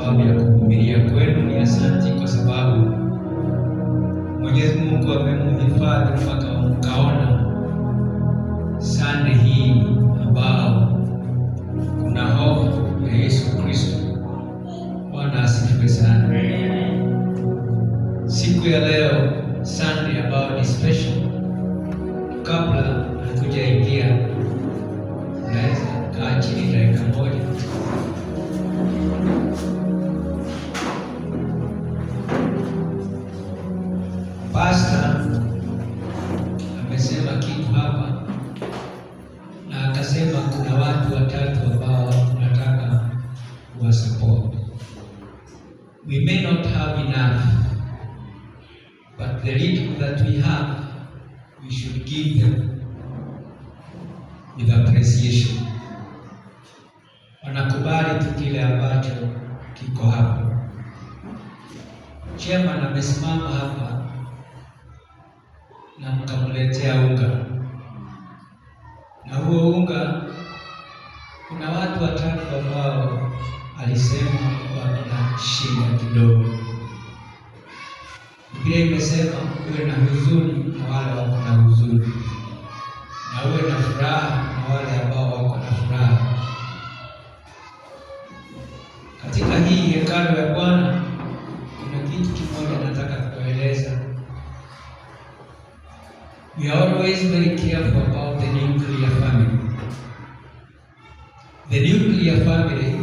sababu ya kuvumilia kwenu, ni asanti kwa sababu Mwenyezi Mungu amemuhifadhi mpaka mkaona Sunday hii ambao kuna hofu ya Yesu Kristo. Bwana asifiwe sana. Siku ya leo Sunday ambayo ni special, kabla hatujaingia, naweza kaa chini dakika moja. Pastor amesema kitu hapa na akasema kuna watu watatu ambao tunataka kuwasupport. We may not have enough, but the little that we have, we should give them with appreciation. Wanakubali tu kile ambacho kiko hapo. Chairman amesimama hapa na mkamletea unga, na huo unga kuna watu watatu ambao alisema wana shida kidogo. Biblia imesema uwe na huzuni na wale wako na huzuni, na uwe na furaha na wale ambao wako na furaha. Katika hii hekalu ya Bwana kuna kitu kimoja nataka kueleza. We are always very careful about the nuclear family. The nuclear family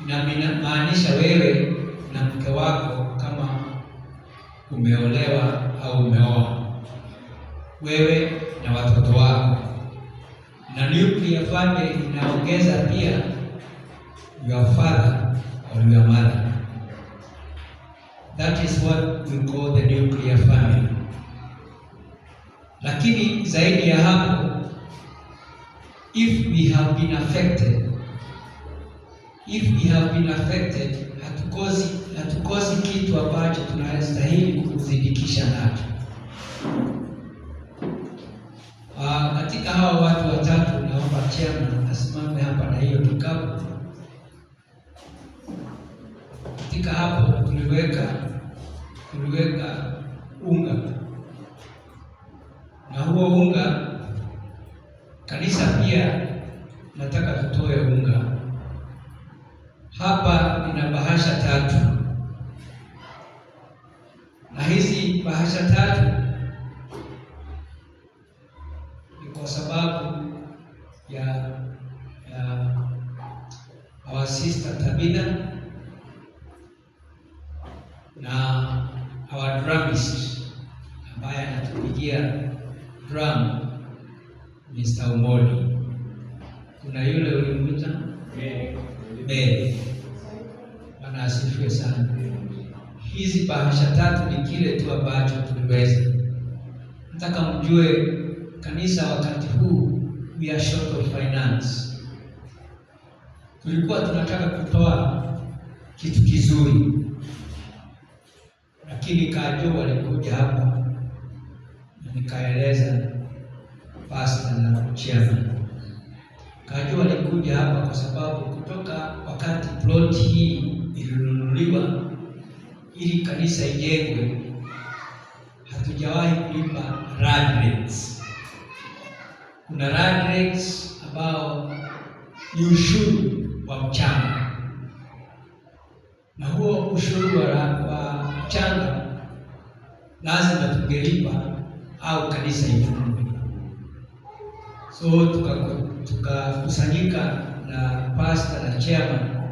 inamaanisha wewe na mke wako kama umeolewa au umeoa, wewe na watoto wako. Na nuclear family inaongeza pia your father or your mother. That is what we call the nuclear family. Lakini zaidi ya hapo, if we have been affected, if we have been affected, hatukosi kitu ambacho tunastahili kuzindikisha nacho. Katika hawa watu watatu, naomba chairman asimame hapa na hiyo kikapu. Katika hapo tuliweka unga, na huo unga kanisa pia nataka tutoe unga. Hapa nina bahasha tatu, na hizi bahasha tatu ni kwa sababu ya our sister Tabitha na our drummist ambaye anatupigia drum, Mr. Umoli. Kuna yule ulimwita Mary. Bwana asifiwe sana. Hizi bahasha tatu ni kile tu ambacho tuliweza. Nataka mjue kanisa wakati huu we are short of finance. Tulikuwa tunataka kutoa kitu kizuri, lakini Kajo walikuja hapa na nikaeleza pastor na chairman. Kajo walikuja hapa kwa sababu kutoka wakati plot hii ilinunuliwa ili kanisa ijengwe, hatujawahi kulipa land rates. Kuna land rates ambao ni ushuru wa mchanga, na huo ushuru wa mchanga lazima tungelipa au kanisa ifungwe. So tukakusanyika na pastor na chairman,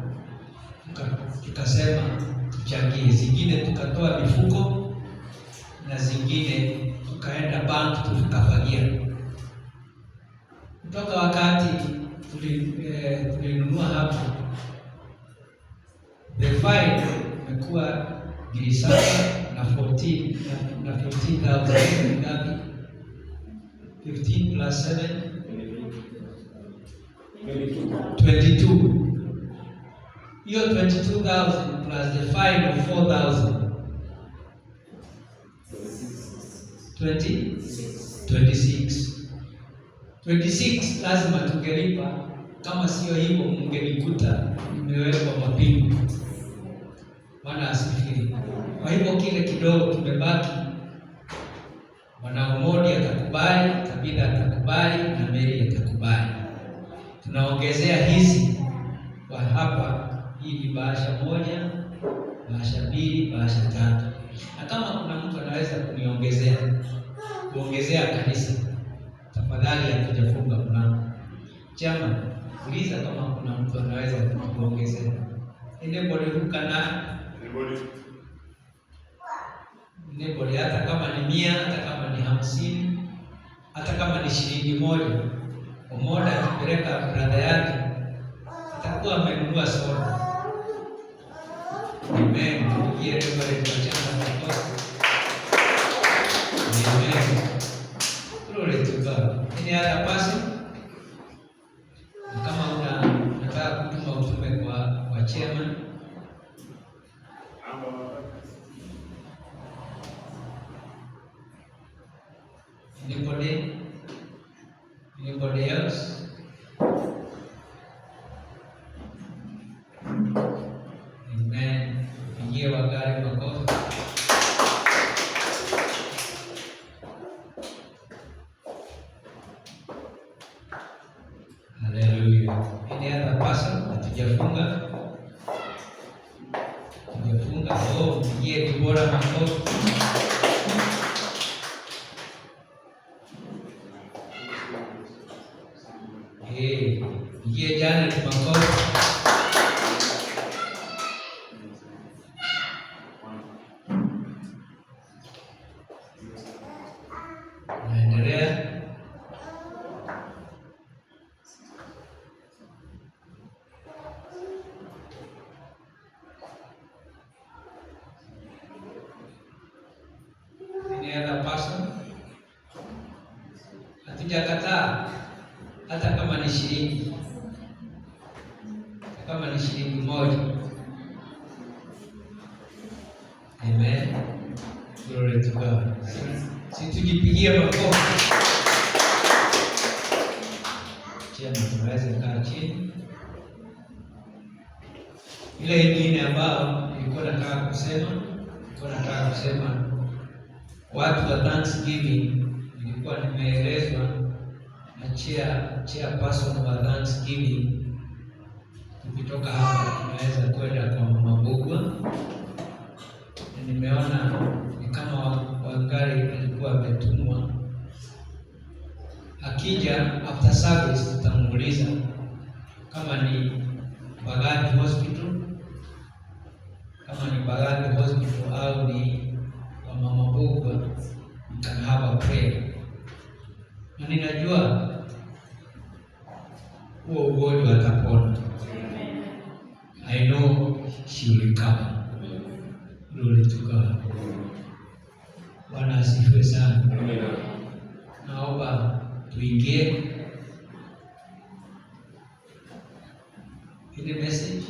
tukasema tuchangie, zingine tukatoa mifuko na zingine tukaenda bank tukafagia. Kutoka wakati tulinunua hapo, the fine imekuwa 7,000 na 14 na 15,000. Ngapi? 15 plus 7, 22. Hiyo 22,000 plus the fine of 4,000, 20 26 26 lazima tungelipa. Kama sio hivyo, mngenikuta nimewekwa mapingu. Bwana asifiwe. Kwa hivyo kile kidogo kimebaki, Bwana Omodi atakubali, Tabitha atakubali na Mary atakubali. Tunaongezea hizi kwa hapa, hii ni bahasha moja, bahasha mbili, bahasha tatu. Na kama kuna mtu anaweza kuniongezea kuongezea kanisa, tafadhali, hatujafunga mlango. Chama, uliza kama kuna mtu anaweza kuongezea. Anybody who can add? Anybody? Anybody, hata kama ni 100, hata kama ni 50, hata kama ni shilingi 1. Omoda akipeleka brother yake atakuwa amenunua soda. Amen. Tupigie Reverend Machanga makofi. Amen. Glory to God. Any other person? Na kama unataka kutuma utume kwa chairman. Number Anybody? Anybody else? Amen. Pigie Wangari makofi. Hallelujah. Any other person? Hatujafunga. Hatujafunga. Oh, pigie Dibora makofi. Hey, pigie Janet makofi. Naendelea. Any other person? Hatujakataa hata kama ni shilingi, hata kama ni shilingi 1. Amen. Glory to God. Si tujipigie makofi. Chema, tunaweza kaa chini. Ile ingine ambayo nilikuwa nataka kusema watu wa Thanksgiving, nilikuwa nimeelezwa na chairperson wa Thanksgiving, tukitoka hapa tunaweza kwenda kwa Mama Mbugua, na nimeona ni kama Wangari alikuwa ametumwa. Akija after service tutamuuliza kama ni Mbagathi Hospital, kama ni Mbagathi Hospital au ni kwa Mama Mbugua, we can have a prayer. Na ninajua huo ugonjwa atapona. I know she will recover. Glory to God. Bwana asifiwe sana. Naomba tuingie. Any message?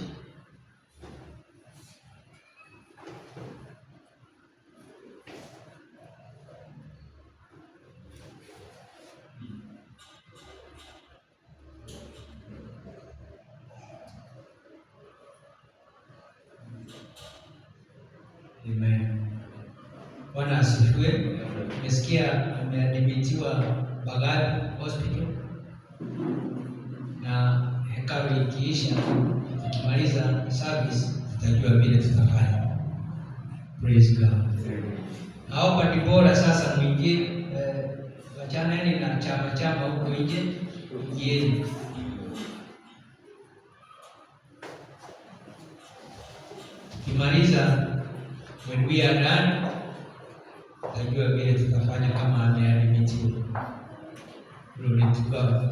Amen. Bwana asifiwe. Nimesikia ameadmitiwa Mbagathi Hospital na hekalu ikiisha, tukimaliza service tutajua vile tutafanya. Praise God. Naomba ni bora sasa mwingie, wachaneni na chama chama huko nje, ingieni. Tukimaliza, when we are done, tutajua vile tutafanya kama ameadmitiwa. Glory to God.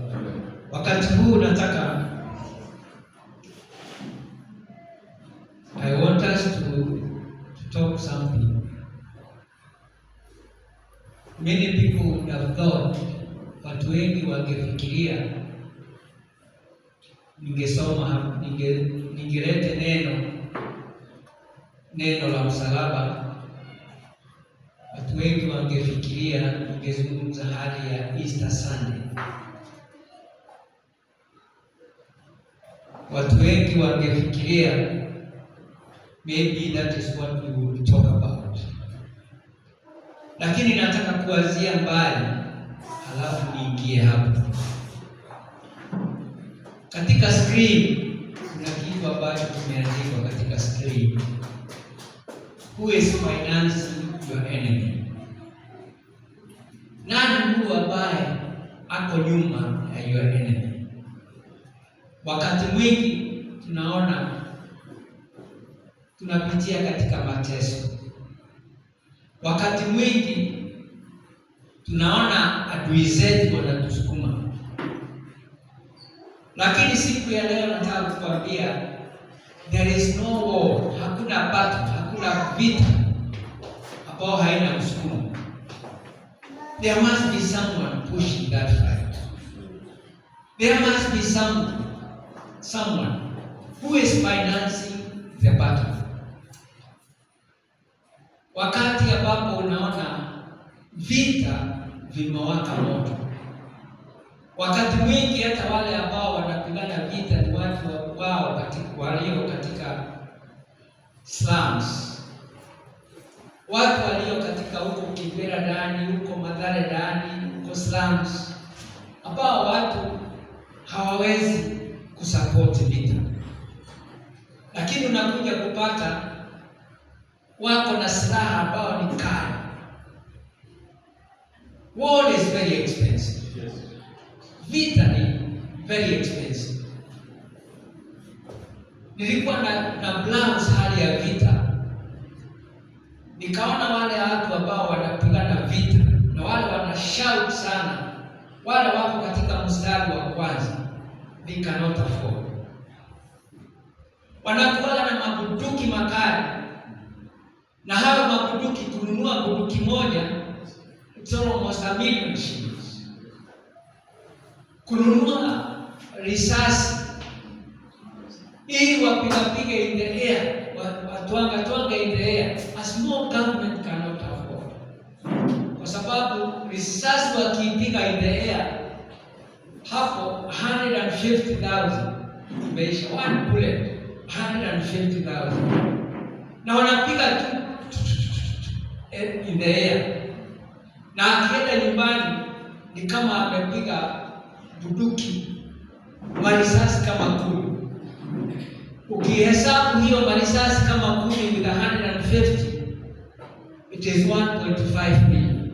Wakati huu nataka, I want us to talk something. Many people would have thought, watu wengi wangefikiria ningesoma ningelete neno la msalaba. Watu wengi wangefikiria ningezungumza hali ya Easter Sunday. Watu wengi wangefikiria maybe that is what we would talk about, lakini nataka kuanzia mbali, halafu niingie hapo. Katika screen kuna kitu ambacho kimeandikwa katika screen: "Who is financing your enemy?" Nani huyu ambaye ako nyuma ya your enemy? Wakati mwingi tunaona tunapitia katika mateso. Wakati mwingi tunaona adui zetu wanatusukuma, lakini siku ya leo nataka kukwambia there is no war, hakuna battle, hakuna vita ambao haina msukumo. There must be someone pushing that fight. There must be someone who is financing the battle. Wakati ambapo unaona vita vimewaka moto, wakati mwingi hata wale ambao wanapigana vita ni watu wao walio katika slums, watu walio katika huko Kibera ndani, huko Mathare ndani, huko slums, ambao watu hawawezi kusupport vita, lakini unakuja kupata wako na silaha ambao ni kali. War is very expensive. Vita ni very expensive. Nilikuwa na browse hali ya vita, nikaona wale watu ambao wanapigana vita na wale wana shout sana, wale wako katika mstari wa kwanza, they cannot afford. Wanakuwa na mabunduki makali, na hayo mabunduki, kununua bunduki moja, it's almost 1 million shillings. Kununua risasi ili wapigapige in the air, watwanga twanga in the air, a small government cannot afford, kwa sababu risasi wakiipiga in the air hapo 150,000 imeisha, one bullet 150,000, na wanapiga tu in the air, na akienda nyumbani ni kama amepiga bunduki marisasi kama 10. Ukihesabu hiyo marisasi kama 10 with 150, it is 1.5 million.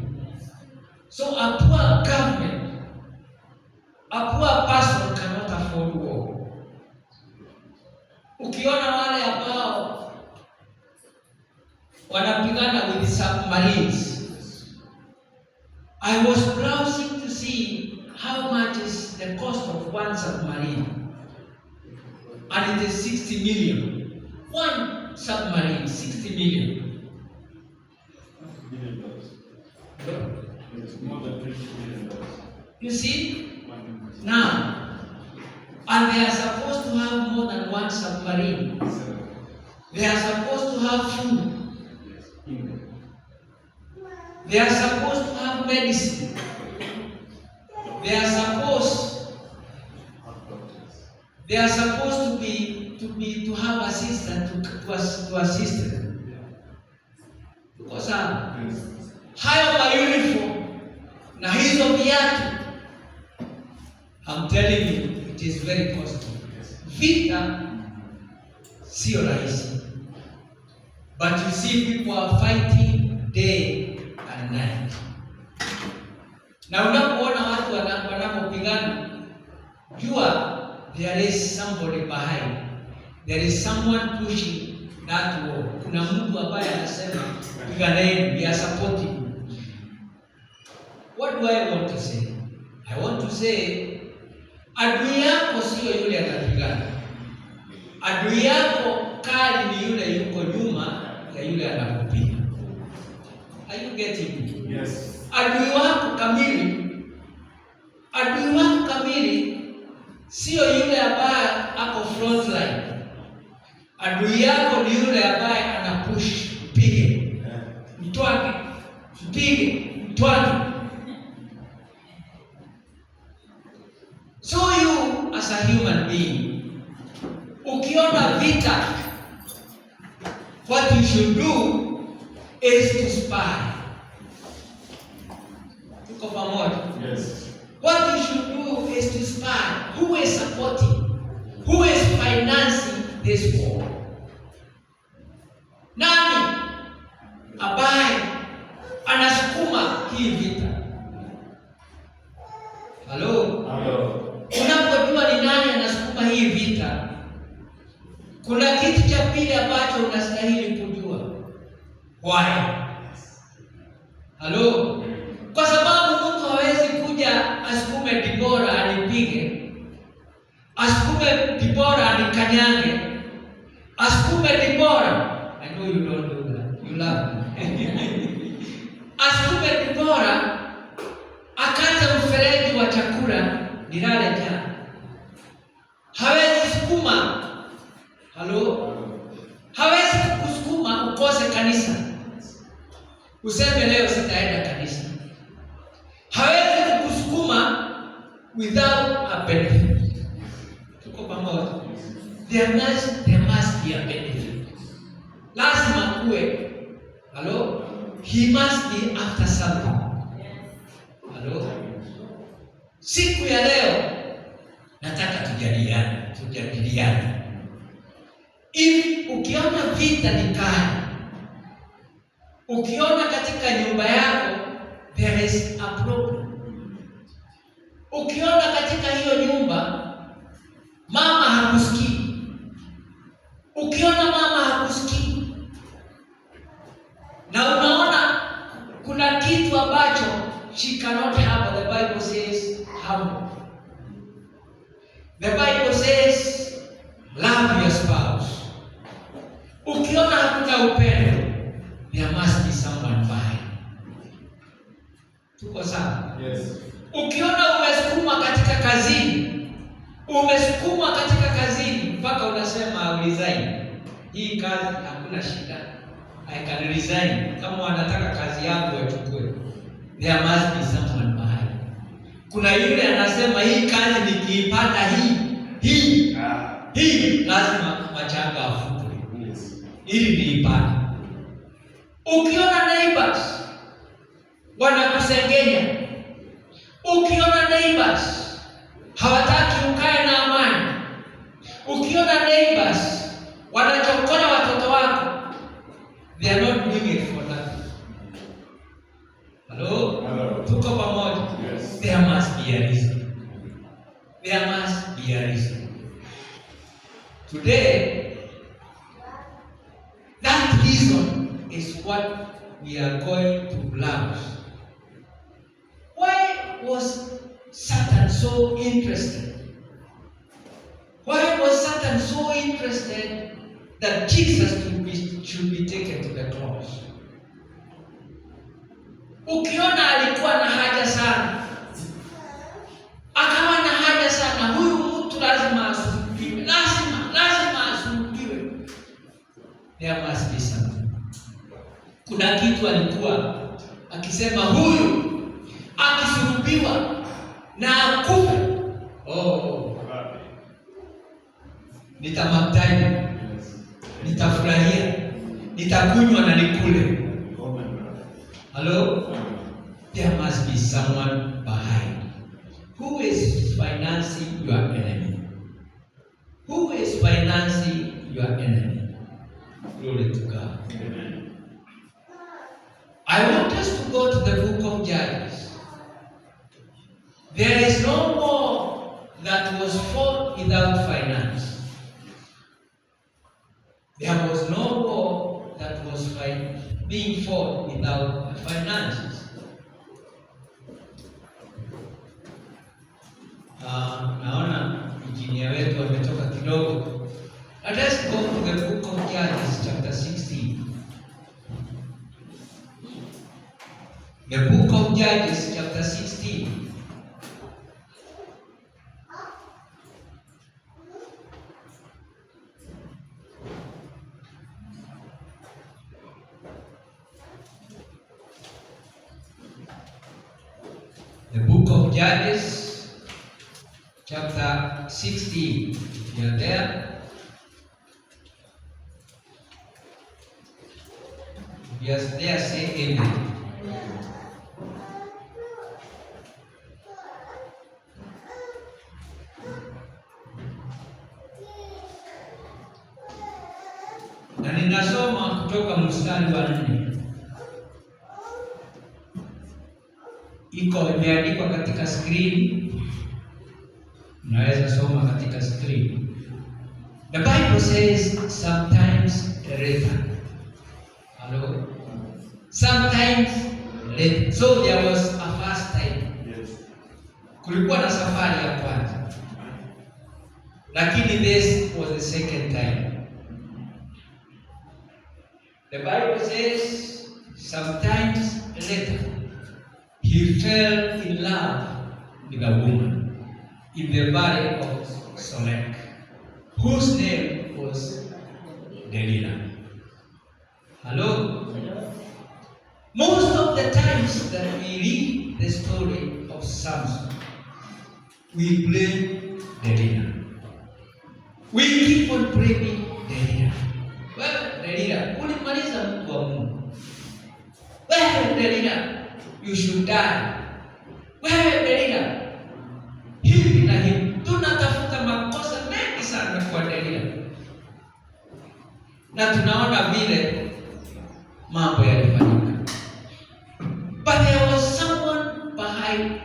So a poor government, a poor person cannot afford war. Ukiona wale ambao wanapigana with submarines, I was browsing to see how much is the cost of one submarine, and it is 60 million. One submarine, 60 million. Billion dollars. It's more than $20 billion. You see? Now, and they are supposed to have more than one submarine. Seven. They are supposed to have food. Yes. In there. They are supposed to have medicine. Have doctors. They are supposed to have assistant to assist them. Tuko sawa? Yes. Hayo ma uniform na hizo viatu, I'm telling you, it is very costly. Vita sio rahisi, but you see people are fighting day and night. Na unapoona watu wanapopigana, jua there is somebody behind, there is someone pushing that war. Kuna mtu ambaye anasema piganeni, we are supporting you. What do I want to say? I want to say adui yako sio yule anapigana. Adui yako kali ni yule yuko nyuma ya yule anakupiga. Are you getting me? Yes. Adui wako kamili sio yule ambaye ako front line. Adui yako ni yule ambaye ana push, mpige, mtwange, mpige, mtwange. So you as a human being, What you should do is to spy. Tuko pamoja? Yes. What you should do is to spy who is supporting, who is financing this war. Nani ambaye anasukuma hii vita? Halo? Hello. Unapojua ni nani anasukuma hii vita, kuna kitu cha pili ambacho unastahili kujua. Why? Halo? Kwa sababu mtu hawezi kuja asukume Dibora anipige, asukume Dibora anikanyage, asukume Dibora. I know you don't do that. You love me. Asukume Dibora akate mfereji wa chakula nilale njaa. Hawezi sukuma. Halo? Hawezi kukusukuma ukose kanisa, useme leo sitaenda kanisa. Hawezi kukusukuma without a benefit. Tuko pamoja? There must be a benefit. Lazima kuwe. Halo? He must be after something. Halo? Siku ya leo nataka tujadiliane, tujadiliane. If ukiona vita ni kali, ukiona katika nyumba yako there is a problem, ukiona katika hiyo nyumba mama hakusikii, ukiona mama hakusikii na unaona kuna kitu ambacho she cannot have, the Bible says humble. The Bible says love your spouse. Ukiona hakuna upendo, there must be someone behind. Tuko sawa? Yes. Ukiona umesukumwa katika kazini, umesukumwa katika kazini mpaka unasema resign. Hii kazi hakuna shida. I can resign. Kama wanataka kazi yangu wachukue. There must be someone behind. Kuna yule anasema hii kazi nikiipata hii hii hii lazima machanga afutwe ili niipate. Ukiona neighbors wanakusengenya, ukiona neighbors hawataki ukae na amani, ukiona neighbors wanachokora watoto wako, they are not doing it for nothing. Hello? Hello. Tuko pamoja? Yes. There must be a reason. There must be a reason. Today, that reason is what we are going to browse. Why was Satan so interested? Why was Satan so interested that Jesus should be taken to the cross? Ukiona alikuwa na haja sana, akawa na haja sana, huyu mtu lazima asulubiwe, lazima lazima asulubiwe. There must be something. Kuna kitu alikuwa akisema, huyu akisulubiwa na akufe, oh, nitamaptai, nitafurahia, nitakunywa na nikule. Hello? There must be someone behind. Who is financing your enemy? Who is financing your enemy? Glory to God. Amen. I want us to go to the book of Judges. There is no war that was fought without finance. There was no war that was being fought without finances. Naona injinia wetu ametoka kidogo. Let us go to the book of Judges chapter 16. The book of Judges chapter 16. The book of Judges, chapter 16. If you are there. Yes, there say amen. Na ninasoma kutoka mstari wa 4. Iko imeandikwa katika screen, unaweza soma katika screen. The Bible says sometimes later. Hello? Sometimes later. So there was a first time. Yes. Kulikuwa na safari ya kwanza, lakini this was the second time. The Bible says sometimes later he fell in love with a woman in the valley of Sorek, whose name was Delilah. Hello? Most of the times that we read the story of Samson, we blame Delilah. We keep on blaming Delilah. Wewe Delilah, ulimaliza mtu wa Mungu. Wewe Delilah, you should die. Wewe Delilah, hivi na hivi. Tunatafuta makosa mengi sana kwa Delilah, na tunaona vile mambo yalifanyika. But there was someone behind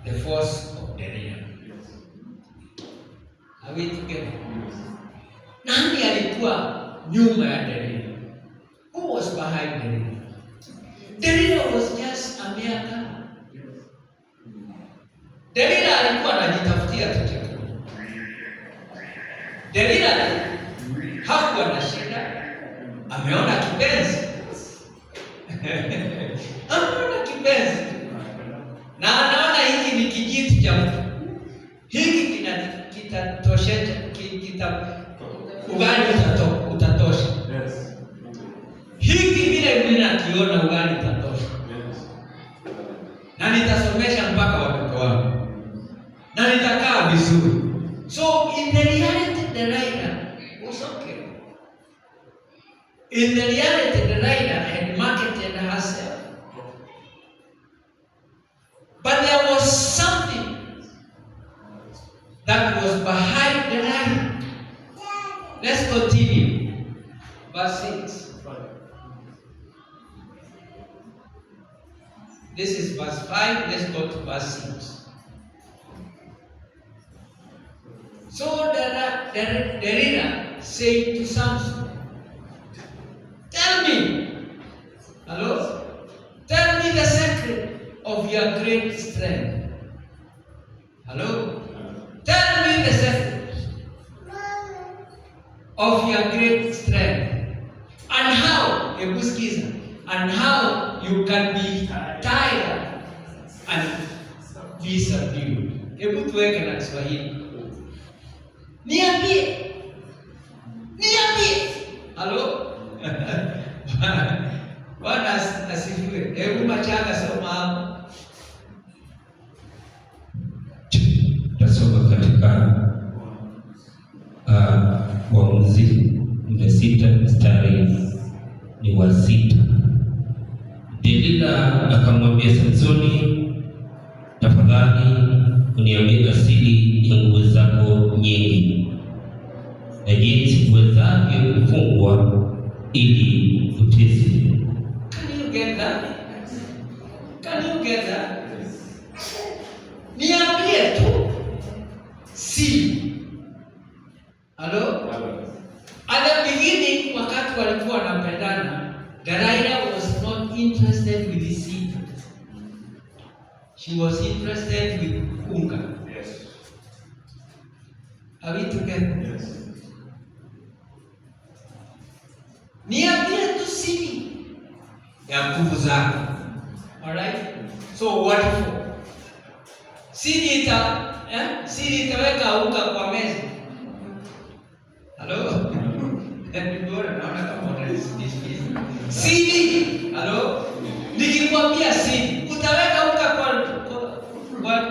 the force of Delilah. Yes. Are we together? Yes. Nani alikuwa nyuma ya Delilah? Who was behind Delilah? Delilah was just a mere girl. Yes. Delilah alikuwa anajitafutia tu chakula. Delilah hakuwa na shida, ameona kipenzi, ameona kipenzi tu, na anaona hiki ni kijitu cha mtu, hiki kina kitatosha, kita ugali utatosha. Yes. Hiki vile mimi nakiona ugali utatosha, Yes. na nitasomesha mpaka watoto wangu na nitakaa vizuri. So in the reality Delilah was okay. In the reality Delilah had marketed herself. But there was something that was behind Delilah. Let's continue. Verse 6. 5. This is verse 5. Let's go to verse 6. So Delilah said to Samson, "Tell me, hello? Tell me the secret of your great strength. Hello? Tell me the secret of your great strength. And how, hebu sikiza, and how you can be tied and be subdued." Hebu tuweke na Kiswahili. Niambie. Niambie. Halo? Bwana asifiwe. Hebu Machanga soma hapo. Tasoma katika Waamuzi 6 mstari ni wa 6. Delila akamwambia Samsoni, "Tafadhali uniambie asili ya nguvu zako nyingi na jinsi uwezavyo kufungwa ili uteswe." Can you get that? Can you get that? Niambie tu siri. Hello? At the beginning, wakati walikuwa wanapendana, Delilah was not interested with the seed. She was interested with unga. Yes. Are we together? Yes. Niambie tu siri ya nguvu zako. Alright? So what for? Siri ita, eh? Siri itaweka unga kwa meza. Hello? Bora naona kama unanisikiliza. Siri, hello? Nikikwambia siri, utaweka unga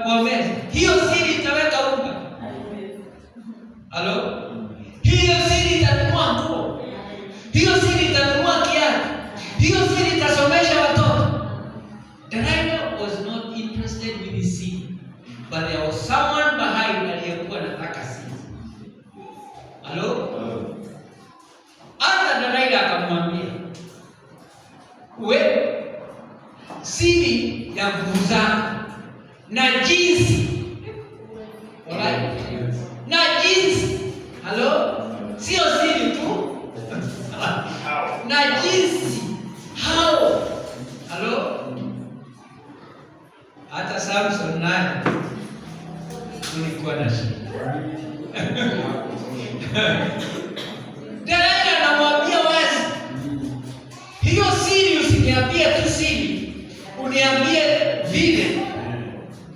kwa meza. Hiyo siri itaweka unga. Hello? Hiyo siri itanunua nguo. Hiyo siri itanunua kiatu. Hiyo siri itasomesha watoto. Delilah was not interested with the siri, but there was someone behind aliyekuwa anataka siri. Halo? Hata Delilah akamwambia, "We, siri ya nguvu zako na jinsi, alright? Na jinsi, halo, sio siri tu, na jinsi how, halo." Hata Samson naye kulikuwa na shida. Delilah anamwambia wazi, hiyo siri usiniambie tu siri, uniambie vile,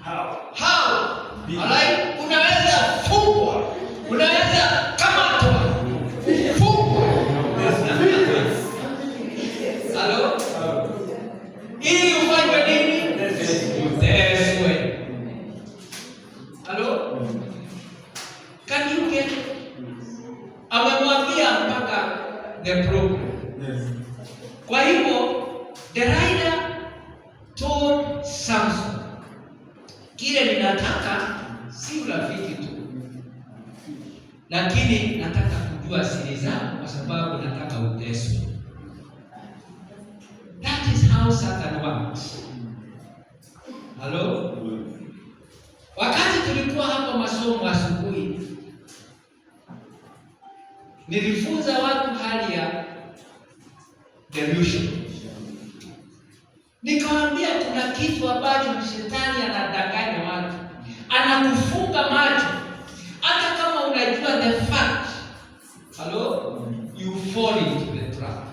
how. Alright? Unaweza fungwa, unaweza kamatwa, fungwa. Halo? Ili ufanywe nini? Uteswe. Halo? Can you get it? Amemwambia mpaka the problem. Kwa hivyo Delilah told Samson, kile ninataka si urafiki tu, lakini nataka kujua siri zako kwa sababu nataka uteswe. That is how Satan works. Halo? Wakati tulikuwa hapa masomo asubuhi, nilifunza watu hali ya delusion. Nikawaambia kuna kitu ambacho shetani anadanganya watu, anakufunga macho, hata kama unajua the fact. Hello? You fall into the trap.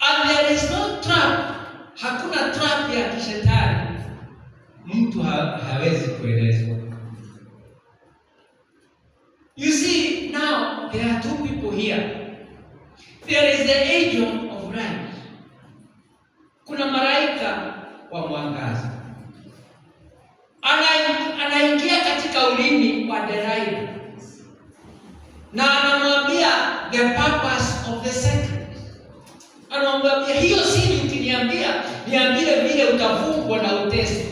And there is no trap, hakuna trap ya kishetani mtu hawezi kuelezwa. You see, now there are two people here. There is the angel of light. Kuna malaika wa mwangaza. Anaingia katika ulimi wa Delilah na anamwambia the purpose of the secret. Anamwambia, hiyo siri ukiniambia, niambie vile utafungwa na uteswe.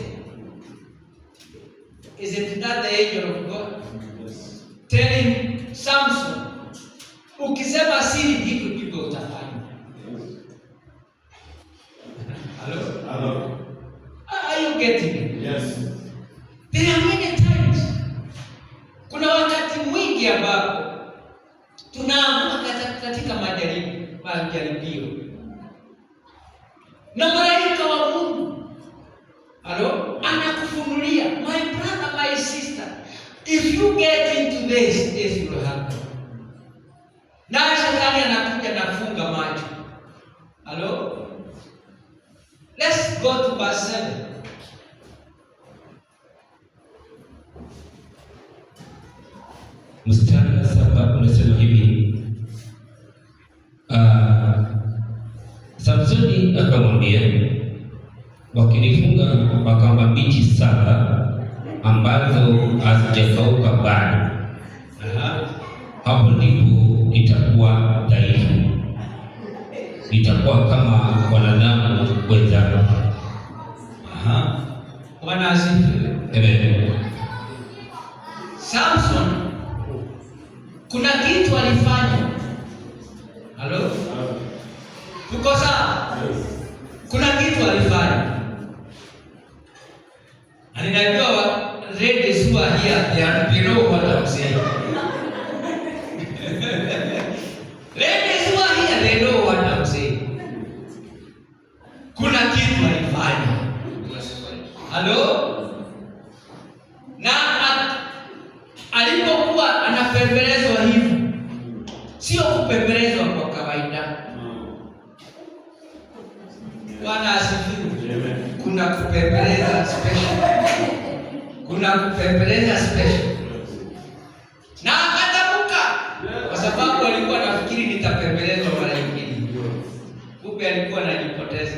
Isn't that the angel of God Yes. telling Samson, ukisema siri hivyo ndivyo utafanya? Hello? Hello. Are you getting it? Yes. There are many times. Kuna wakati mwingi ambapo tunaanguka katika majaribu, majaribio. Na malaika wa Mungu, halo, anakufunulia, my brother, my sister, if you get into this, this will happen. Na shetani anakuja nafunga macho. Halo? Let's go to verse 7. Mstari wa 7 unasema hivi: Samsoni akamwambia, wakinifunga kwa kamba mbichi 7 ambazo hazijakauka bado, hapo ndipo nitakuwa dhaifu, nitakuwa kama wanadamu wenzangu. Aha. Bwana asifiwe. Amen. Samson kuna kitu alifanya. Halo? Tuko sawa? Yes. Kuna kitu alifanya. Na ninajua ladies who are here, they know what I'm saying. Ladies who are here, they know what I'm saying. Kuna kitu alifanya. Halo? Na alipokuwa anapembelezwa hivi, sio kupembelezwa kwa kawaida. Bwana asifiwe. Amen. Kuna kupembeleza special. Kuna kupembeleza special. Na akatamka kwa sababu alikuwa anafikiri nitapembelezwa mara nyingine. Kumbe alikuwa anajipoteza.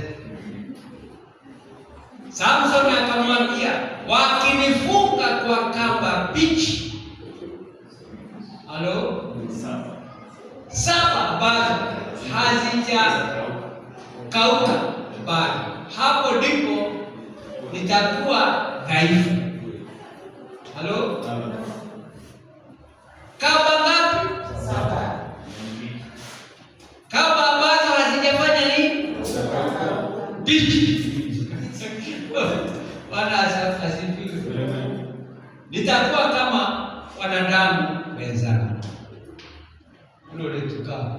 Samson akamwambia, wakinifunga kwa kamba mbichi, halo, 7 7 ambazo hazijakauka bado, hapo ndipo nitakuwa dhaifu. Halo, kamba ngapi? Kamba ambazo hazijafanya nini? Bichi. Bwana asifiwe. Nitakuwa kama wanadamu wenzangu. Glory to God.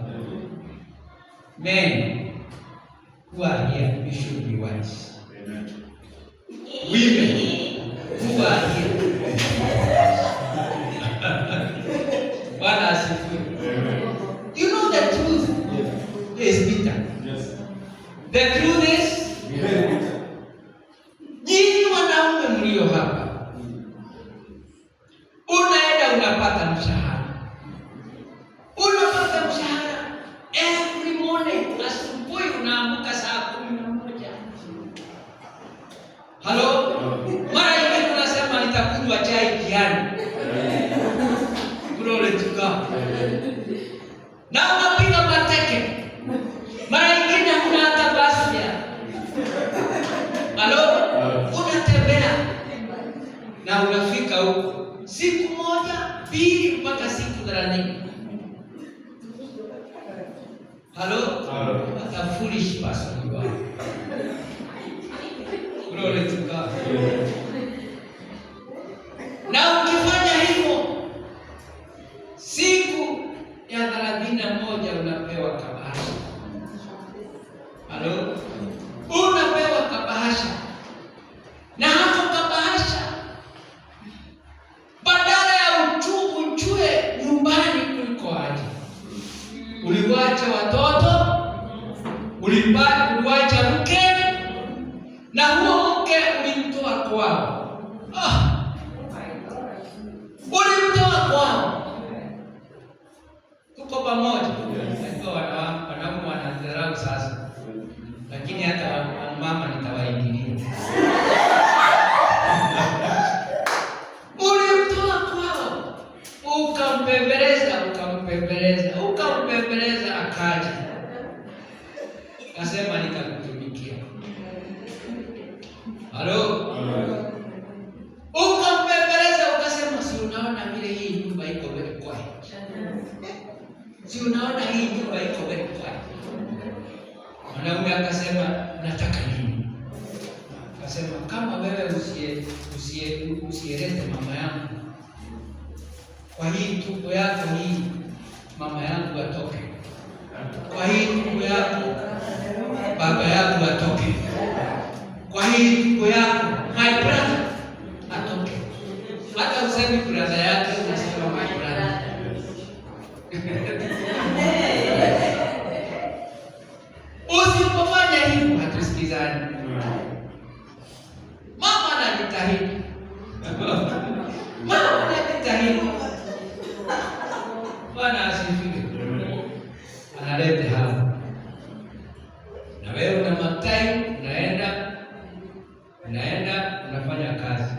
Men who are here, you should be wise. Women who are here. Bwana asifiwe. You know the truth is bitter. The truth is, nyinyi wanaume mlio hapa, unaenda unapata mshahara, unapata mshahara every morning. Asubuhi unaamka saa 11. Halo, mara nyingine unasema nitakunywa chai jiani. Glory to God. Na unapiga mateke, mara nyingine huna hata basi ya. Halo, unatembea na unafika huko siku moja, pili, mpaka siku 30. Halo, what a foolish person you are. Glory to God. Na ukifanya hivyo siku ya 31 unapewa kabahasha. Halo, unapewa kabahasha, na hapo kabahasha, badala ya uchue nyumbani kuliko aje, uliwacha watoto, uliwacha mke, na huo mke ulimtoa kwao. Ah, ulimtoa kwao. Tuko pamoja? Najua wanaume wanadharau sasa, lakini hata mama nitawaingilia. Ulimtoa kwao, ukampembeleza, ukampembeleza, ukampembeleza, akaja akasema nitakutumikia. Halo, ukampembeleza, ukasema si unaona vile hii nyumba iko very quiet, si unaona hii nyumba iko very quiet. Mwanaume akasema nataka nini? Akasema kama wewe usielete mama yangu kwa hii tumbo yako hii, mama yangu atoke, kwa hii tumbo yako baba yangu atoke, kwa hii tumbo yako my brother atoke. Hata usemi brother yake, unasema my brother. Usipofanya hivyo hatusikizani. Mama anajitahidi, mama anajitahidi. Bwana asifiwe. Analete hapa na wewe una matai, unaenda unaenda unafanya kazi,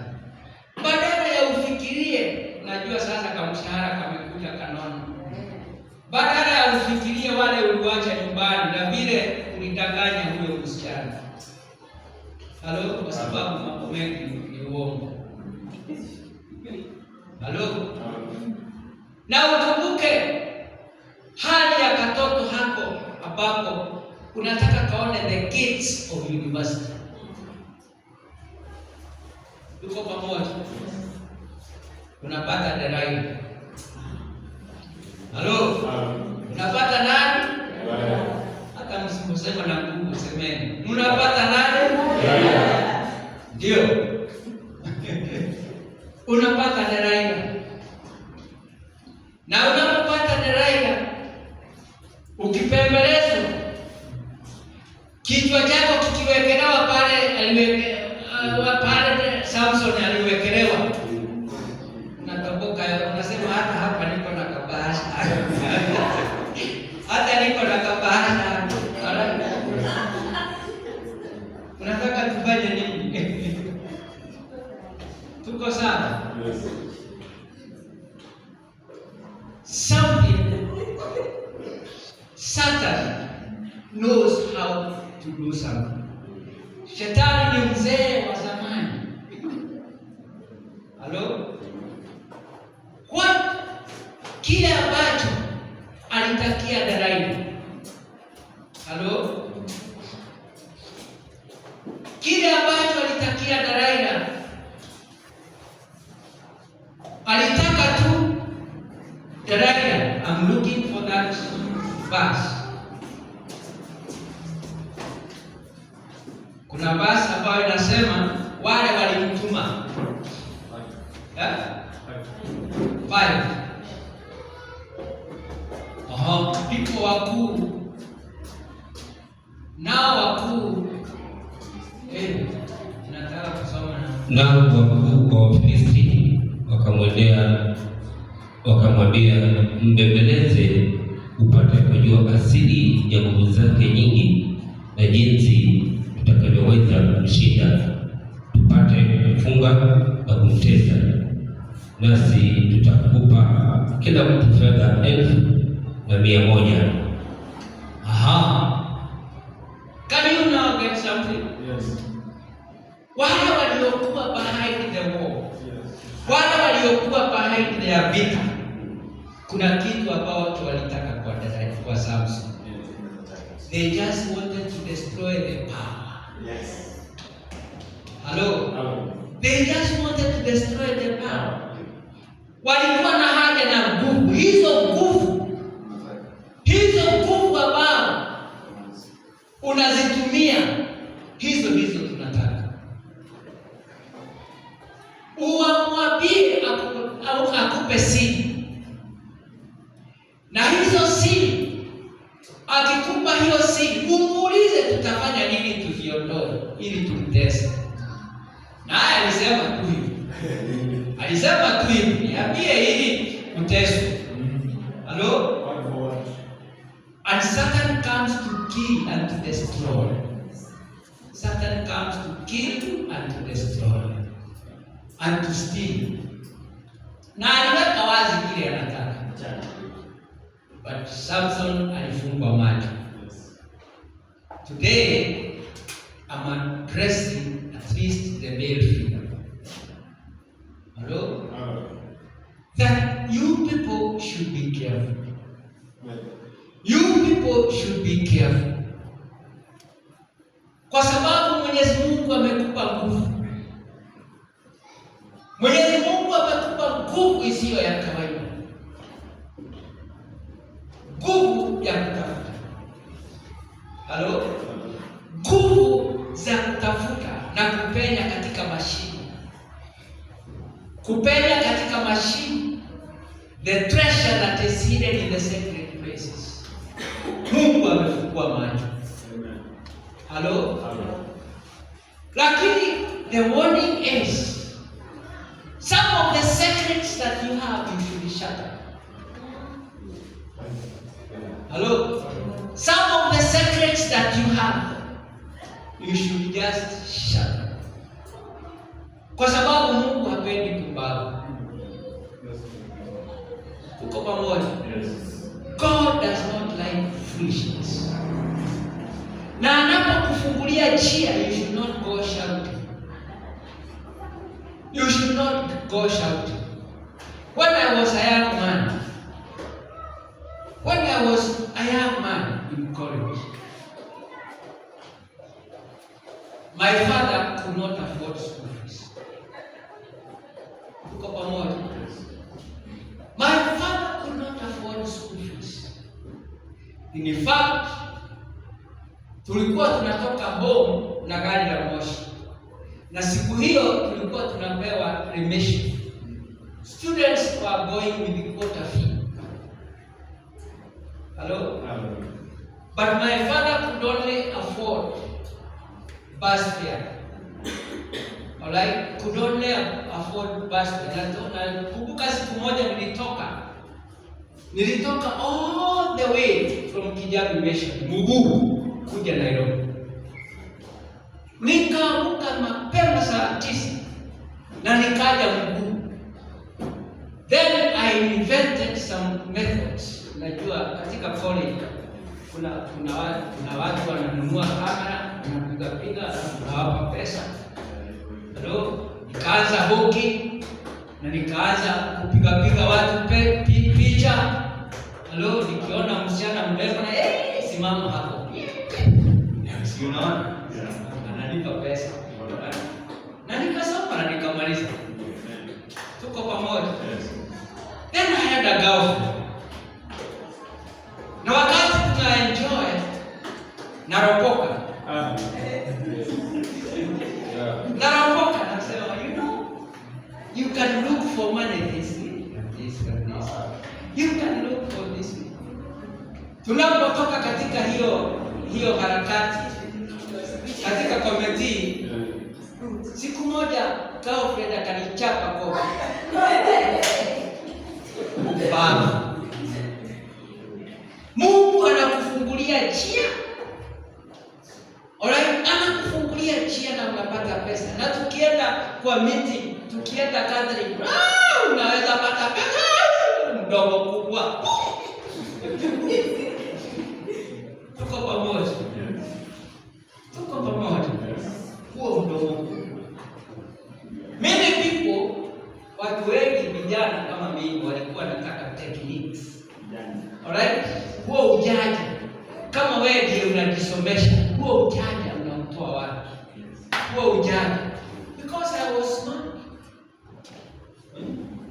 badala ya ufikirie, unajua sasa kamshahara kamekuja kanono, badala ya ufikirie wale uliwacha nyumbani na vile ulidanganya huyo msichana. Halo, kwa sababu mambo mengi ni uongo. Halo, na ukumbuke hali ya katoto hako ambapo unataka kaone the gates of university. Tuko pamoja? Unapata Delaila. Halo, unapata nani? Hata msiposema na nguvu semeni, unapata nani? Ndio, unapata Delaila. Na unapopata Delaila, ukipembelezwa, kichwa chako kikiwekelewa pale pale Samson aliwekelewa, unatoboka, unasema hata hapa niko na kabahasha, hata niko na kabahasha. Unataka tufanye nini? Tuko sawa? Something Satan knows how to do something. Shetani ni mzee wa zamani. Hello? What kile ambacho alitakia Delaila. Hello? Kile ambacho alitakia Delaila, alitaka tu Delaila, I'm looking for that verse. Kuna verse ambayo inasema wale walimtuma, eh? Five. Aha, ndipo wakuu nao wakuu, nataka kusoma na Nao wakuu wa Wafilisti wakamwendea wakamwambia, mbembeleze upate kujua asili ya nguvu zake nyingi na jinsi tutakavyoweza kumshinda, tupate kumfunga na kumtesa, nasi tutakupa kila mtu fedha 1,100. Aha. Can you now get something? Yes. Wale waliokuwa behind the wall, Yes. wale waliokuwa behind their vita, kuna kitu ambao walitaka kwa Delaila, kwa Samson. Yes. They just wanted to destroy the power. Yes. Hello? Hello. They just wanted to destroy the power. Walikuwa na haja na nguvu, hizo nguvu ambao unazitumia, hizo ndizo tunataka. Uwamwambie au akupe siri, na hizo siri, akikupa hiyo siri, umuulize tutafanya nini tuziondoe ili tumtese. Naye alisema tu hivi, alisema tu hivi, niambie ili uteswe. Hello? One for one. And Satan comes to kill and to destroy. Satan comes to kill and to destroy and to steal. Na aliweka wazi kile anataka. But Samson alifungwa macho. Yes. Today I'm addressing at least the male figure. Hello? Hello. That you people should be careful. Well, You people should be careful. Kwa sababu Mwenyezi Mungu amekupa nguvu. Mwenyezi Mungu amekupa nguvu isiyo ya kawaida. Nguvu ya kutafuta. Halo? Nguvu za kutafuta na kupenya katika mashimo. Kupenya katika mashimo. The treasure that is hidden in the sacred places. Mungu amefungua macho. Amen. Halo? Hello. Lakini the warning is, some of the secrets that you have, you should shut up. Hello? Some of the secrets that you have, you should just shut up. Kwa sababu Mungu hapendi pumbavu. Yes. Tuko pamoja? Yes. God does not like foolishness. Na anapokufungulia njia, you should not go shouting. You should not go shouting. When I was a young man, when I was a young man in college, my father could not afford school fees. Tuko pamoja? Yes. My father could not afford school fees. In fact, tulikuwa tunatoka home na gari la moshi, na siku hiyo tulikuwa tunapewa remission. Students were going with the quarter fee. Hello? Hello. But my father could only afford bus fare. Alright? Could only afford bus fare. Na kumbuka siku moja nilitoka all the way from Kijabe Mission, mguu kuja Nairobi. Nikaamka mapema saa 9 na nikaja mguu. Then I invented some methods. Najua katika college Kuna watu wananunua kamera, wanapiga piga, alafu nawapa pesa. Hello, nikaanza hoki na nikaanza kupiga piga watu picha. Hello, nikiona msichana mrefu na simama hapo. Si unaona? Ananipa pesa. Na nikasoma na nikamaliza. Tuko pamoja. Then I had a girlfriend. Na wakati tuna enjoy, naropoka. Naropoka, nasema, you can look for money this way and this and this. You can look for this way. Tunapotoka katika hiyo harakati katika committee, siku moja girlfriend akanichapa kofi. Baba, Mungu anakufungulia njia. Alright, anakufungulia njia na unapata pesa. Na tukienda kwa meeting, tukienda gathering, unaweza pata pesa, mdomo kubwa. Tuko pamoja. Tuko pamoja. Huo mdomo kubwa. Many people, watu wengi vijana kama mimi walikuwa wanataka techniques. Alright? Huo ujanja. Kama wewe ndiye unajisomesha, huo ujanja unautoa wapi? Huo ujanja. Because I was smart.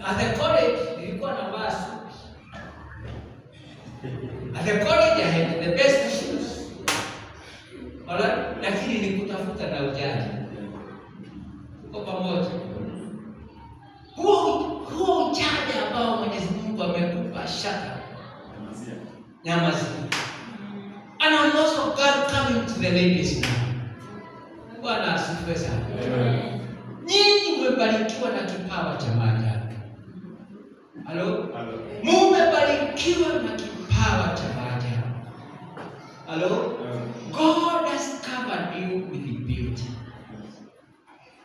At the college nilikuwa navaa suit. At the college I had the best shoes. Alright? Lakini ni kutafuta na ujanja. Tuko pamoja. Huo ujanja ambao Mwenyezi Mungu amekupa, shaka. Nyamaza. And I'm also God coming to the ladies now. Bwana asifiwe sana. Nyinyi mmebarikiwa na kipawa cha maajabu. Halo? Mumebarikiwa na kipawa cha maajabu. Halo? God has covered you with beauty.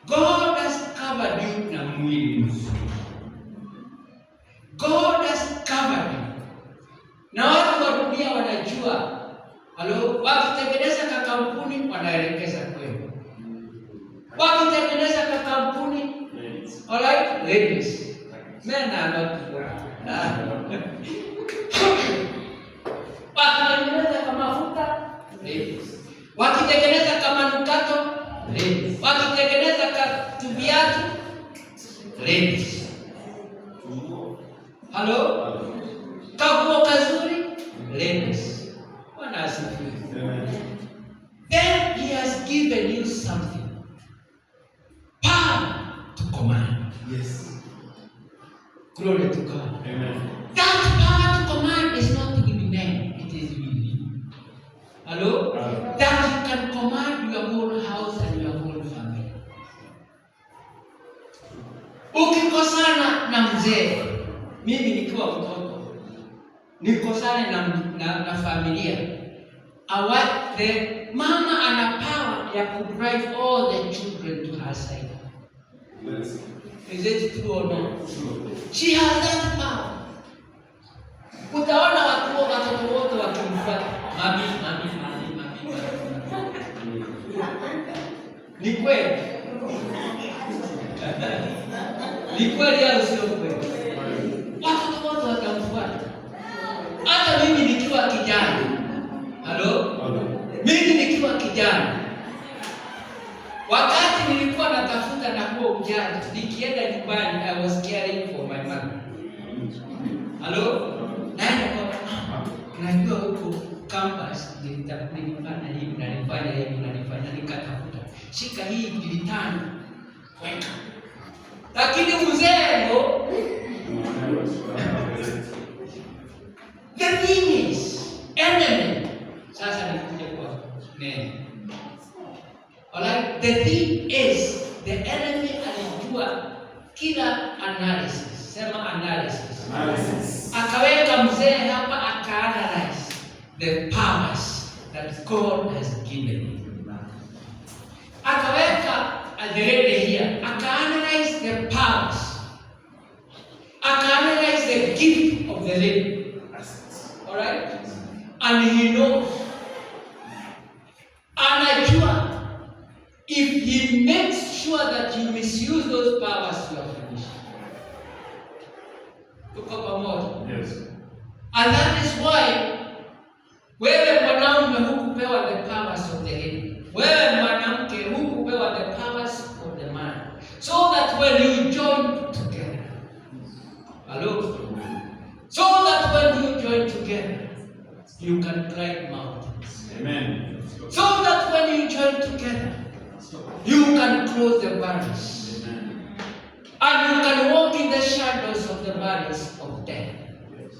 God has covered you na mwili mzuri. God has covered you. Na watu wa dunia wanajua. Halo, wakitengeneza kakampuni wanaelekeza kwenu. Wakitengeneza kakampuni, alright, ladies. Men are not. Wakitengeneza kama mafuta, ladies. Wakitengeneza kama manukato, ladies. Wakitengeneza tuviatu, ladies. Halo? Kaguo kazuri, ladies. Bwana asifiwe. Then he has given you something. Power to command. Yes. Glory to God. Amen. That power to command is not in men, it is with you. Hello? Amen. That you can command your whole house and your whole family. Ukikosana na mzee, mimi nikiwa mtoto, nikosane na familia, the mama ana power ya ku drive all the children to her side. Yes. Is it true or not? True. She has that power. Utaona watoto wote wakimfuata, mami, mami, mami, mami, mami. Ni kweli? Ni kweli au sio kweli? Watoto wote watamfuata. Hata mimi nikiwa kijana. Halo? Mimi nikiwa kijana, wakati nilikuwa natafuta na huo ujanja, nikienda nyumbani I was caring for my mother. Halo? Naenda kwa mama. Najua huko campus nilifanya hivi na nilifanya hivi na nilifanya, nikatafuta. Shika hii 5,000. Weka. Lakini mzee ndo. The thing is, enemy. Sasa nikuja kwa neno. Alright, the thing is, the enemy alijua kila analysis. Sema analysis. Analysis. Akaweka mzee hapa aka-analyze the powers that God has given him. Akaweka the lady here, aka-analyze the powers. Aka-analyze the gift of the lady. Assets. Alright? And he knows. Anajua if he makes sure that you misuse those powers, you are finished. Tuko pamoja? Yes. And that is why wewe mwanaume hukupewa the powers of the lady. Wewe mwanamke hukupewa the powers of the man. So that when you join together. Hello? So that when you join together, you can climb mountains. Amen. So that when you join together, you can close the valleys. Amen. And you can walk in the shadows of the valleys of death. Yes.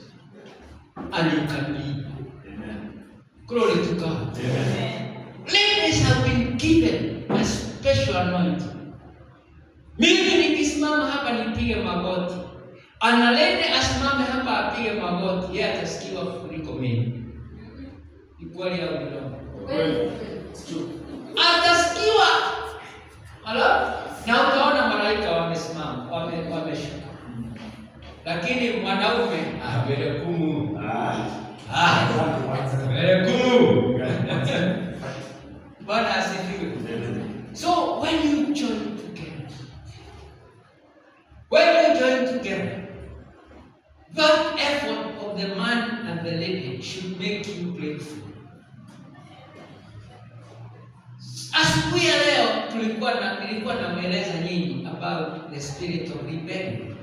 And you can live. Amen. Glory to God. Amen. Ladies have been given a special anointing. Mimi nikisimama hapa nipige magoti, analende asimame hapa apige magoti, yeye atasikiwa kuliko mimi. Ni kweli au ni uongo? Kweli. It's true. Atasikiwa. Halo? Na utaona malaika wamesimama, wameshuka. Lakini mwanaume, ah, mbele kumu. Ah. Ah, mbele kumu. Bwana asifiwe. Amen. So when you join together, when you join together, that effort of the man and the lady should make you grateful. Asubuhi ya leo nilikuwa namweleza nyinyi about the spirit of rebellion.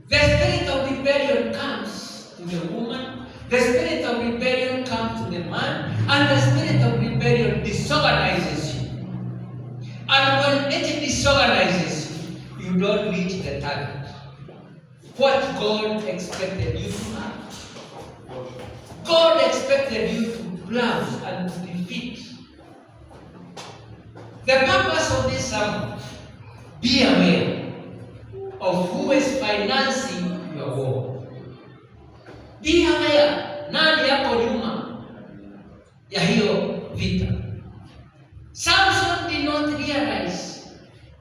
The spirit of rebellion comes to the woman, the spirit of rebellion comes to the man, and the spirit of rebellion disorganizes you. And when it disorganizes you, you don't reach the target. What God expected you to have. God expected you to plow and to defeat. The purpose of this sermon, be aware of who is financing your war. Be aware, nani yako nyuma ya hiyo vita. Samson did not realize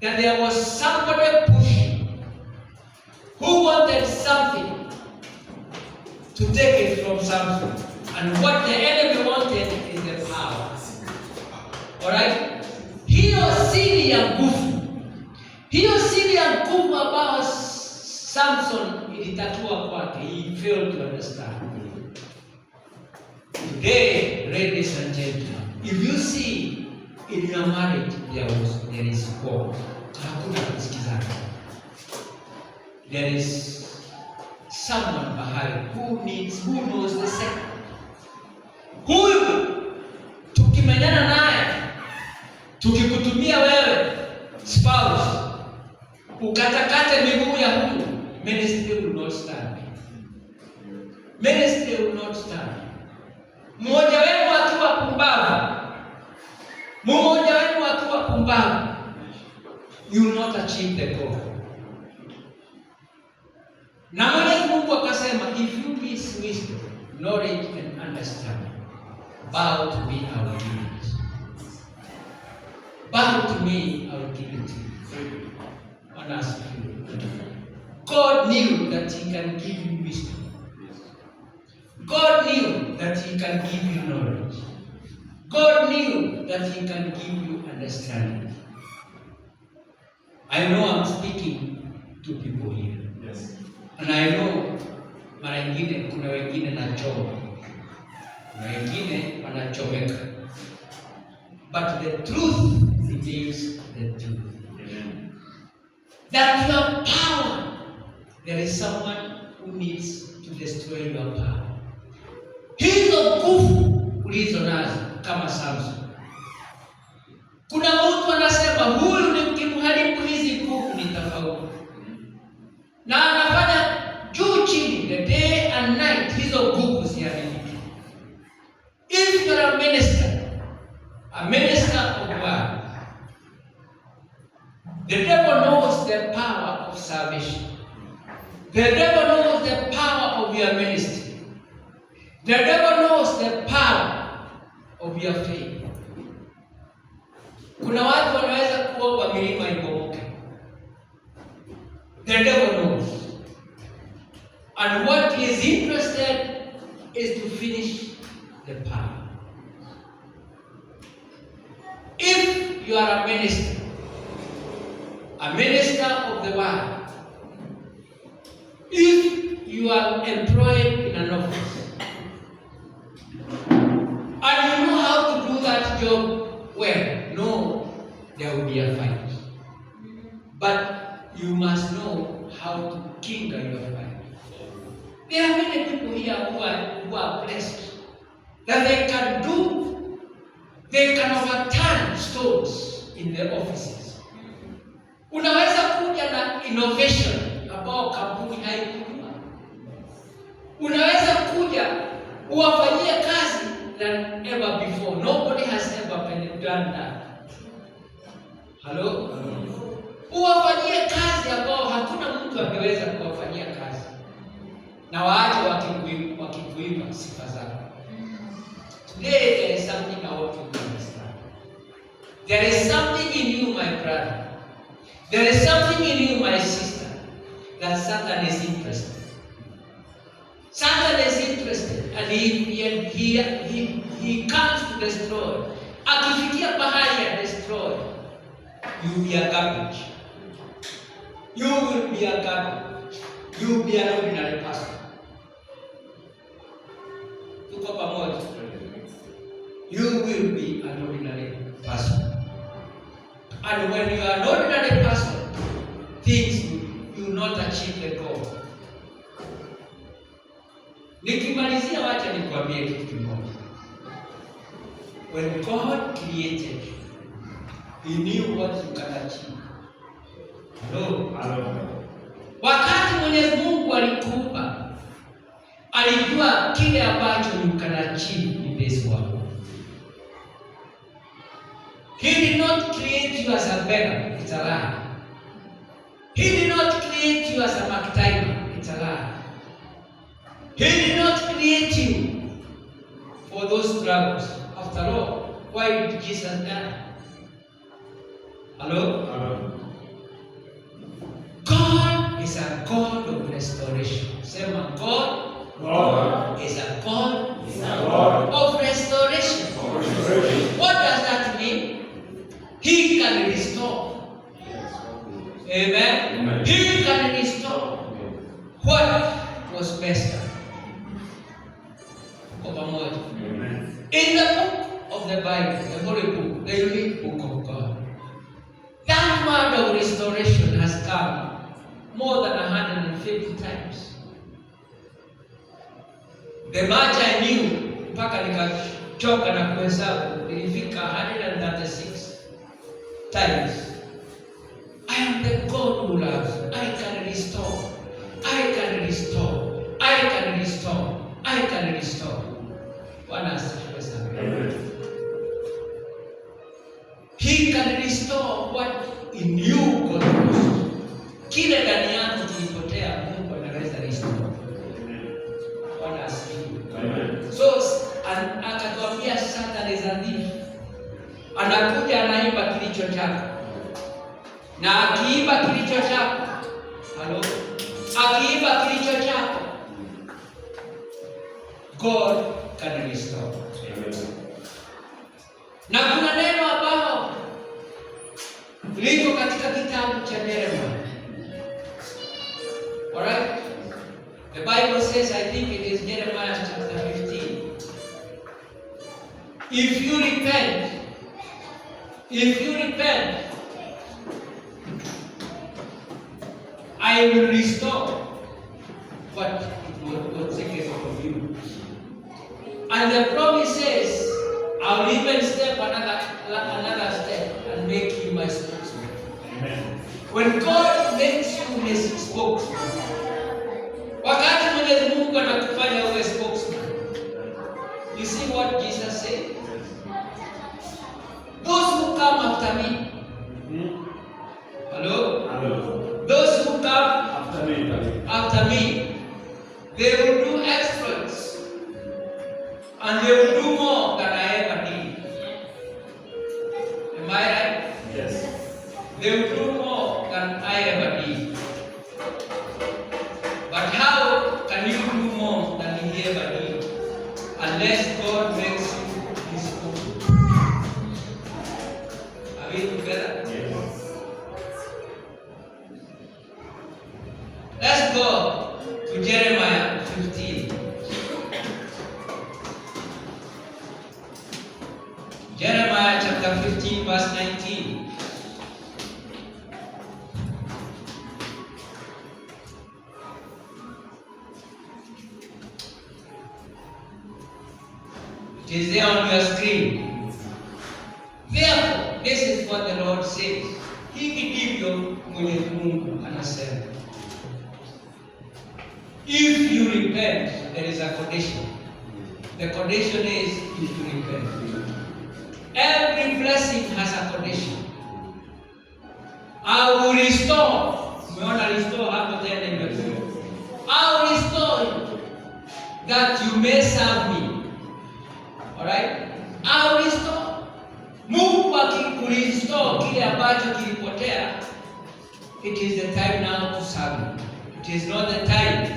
that there was somebody pushing who wanted something to take it from Samson. And what the enemy wanted is the power. Alright? Hiyo siri ya nguvu. Hiyo siri ya nguvu ambayo Samson ilitakiwa kwake, he failed to understand. Today, ladies and gentlemen, if you see in your marriage there is war, hakuna kusikizana. There is someone behind who knows the secret. Huyu tukimenyana naye, tukikutumia wewe spouse, ukatakate miguu ya huyu, ministry will not stand. Ministry will not stand. Mmoja wenu akiwa pumbavu, mmoja wenu akiwa pumbavu, you will not achieve the goal. Na Mwenyezi Mungu akasema, if you miss wisdom, knowledge and understanding, bow to me, I will give it. Bow to me, I will give it to you. Bwana asifiwe. God knew that he can give you wisdom. God knew that he can give you knowledge. God knew that he can give you understanding. I know I'm speaking to people here. Yes. And I know mara nyingine kuna wengine nachoma, kuna wengine wanachomeka, but the truth remains the truth. Amen. That your power, there is someone who needs to destroy your power. Hizo nguvu ulizo nazo kama Samson, kuna mtu anasema huyu nikimharibu hizi nguvu nitafaulu, na anafanya juu chini, the day and night, hizo nguvu ziharibike. If you are a minister of God, the devil knows the power of salvation. The devil knows the power of your ministry. The devil knows the power of your faith. Kuna watu wanaweza kuomba milima ibomoke. The devil knows. And what he is interested is to finish the pie. If you are a minister of the word, if you are employed in an office, and you know how to do that job well, no, there will be a fight. But you must know how to kinger your fight. There are many people here who are blessed that they can do, they can overturn stones in the offices. Unaweza kuja na innovation ambao kampuni haikujua. Unaweza kuja uwafanyie kazi than ever before. Nobody has ever been done that. Hello? Uwafanyie kazi ambao hakuna mtu angeweza kuwafanyia kazi, na waache wakikuimba sifa zako. Today there is something I want you to understand. There is something in you, my brother. There is something in you, my sister, that Satan is interested. Satan is interested and he comes to destroy. Akifikia pahali ya destroy, you will be a garbage. You will be a garbage. You will be an ordinary person. Tuko pamoja? You will be an ordinary person. And when you are an ordinary person, things you will not achieve the goal. Nikimalizia, wacha nikwambie kitu kimoja. When God created you, He knew what you can achieve. Hello? Hello. Wakati Mwenyezi Mungu alikuumba, alijua kile ambacho you can achieve in this world. He did not create you as a beggar, it's a lie. He did not create you as a McTimer, it's a lie. He did not create you for those struggles. After all, why did Jesus die? Hello? Hello. God is a God of restoration. Sema, God God is a God is a God of restoration. of restoration. What does that mean? He can restore. Amen. Amen. He can restore what was messed up. Kwa pamoja. Amen. In the book of the Bible, the holy book, the unique book of God, that word of restoration has come more than 150 times. The much I knew, mpaka nikachoka na kuhesabu, ilifika 136 times. I am the God who loves. I can restore. I can restore. I can restore. I can restore. Bwana asifiwe sana. Amen. He can restore what in you got lost. Kile ndani yako kilipotea, Mungu anaweza restore. Amen. Bwana asifiwe. Amen. So akatuambia Satan is a thief. Anakuja anaiba kilicho chako, na akiiba kilicho chako, halo, akiiba kilicho chako, God can restore. Amen. Na kuna neno ambalo liko katika kitabu cha Yeremia. Alright? The Bible says, I think it is Jeremiah chapter 15. If you repent, if you repent, I will restore what was taken from you. And the promise says, I'll even step another step and make you my spokesman. Amen. When God makes you his spokesman, wakati Mwenyezi Mungu anakufanya uwe spokesman, you see what Jesus said? Those who come after me, hello? Hello. Those who come After me. After me, they will do exploits and they will do more than I ever did. Am I right? Yes. They will do more than I ever did. But how can you do more than he ever did? Unless God makes you his own. Are we together? Yes. Let's go to Jeremiah 15. Jeremiah chapter 15, verse 19. It is there on your screen. Therefore, this is what the Lord says. Hivi ndivyo Mwenyezi Mungu anasema. If you repent, there is a condition. The condition is if you repent. Every blessing has a condition. I will restore. Umeona restore hapo tena imekuja. I will restore you that you may serve me. Alright? I will restore. Mungu akikurestore kile ambacho kilipotea, it is the time now to serve him. It is not the time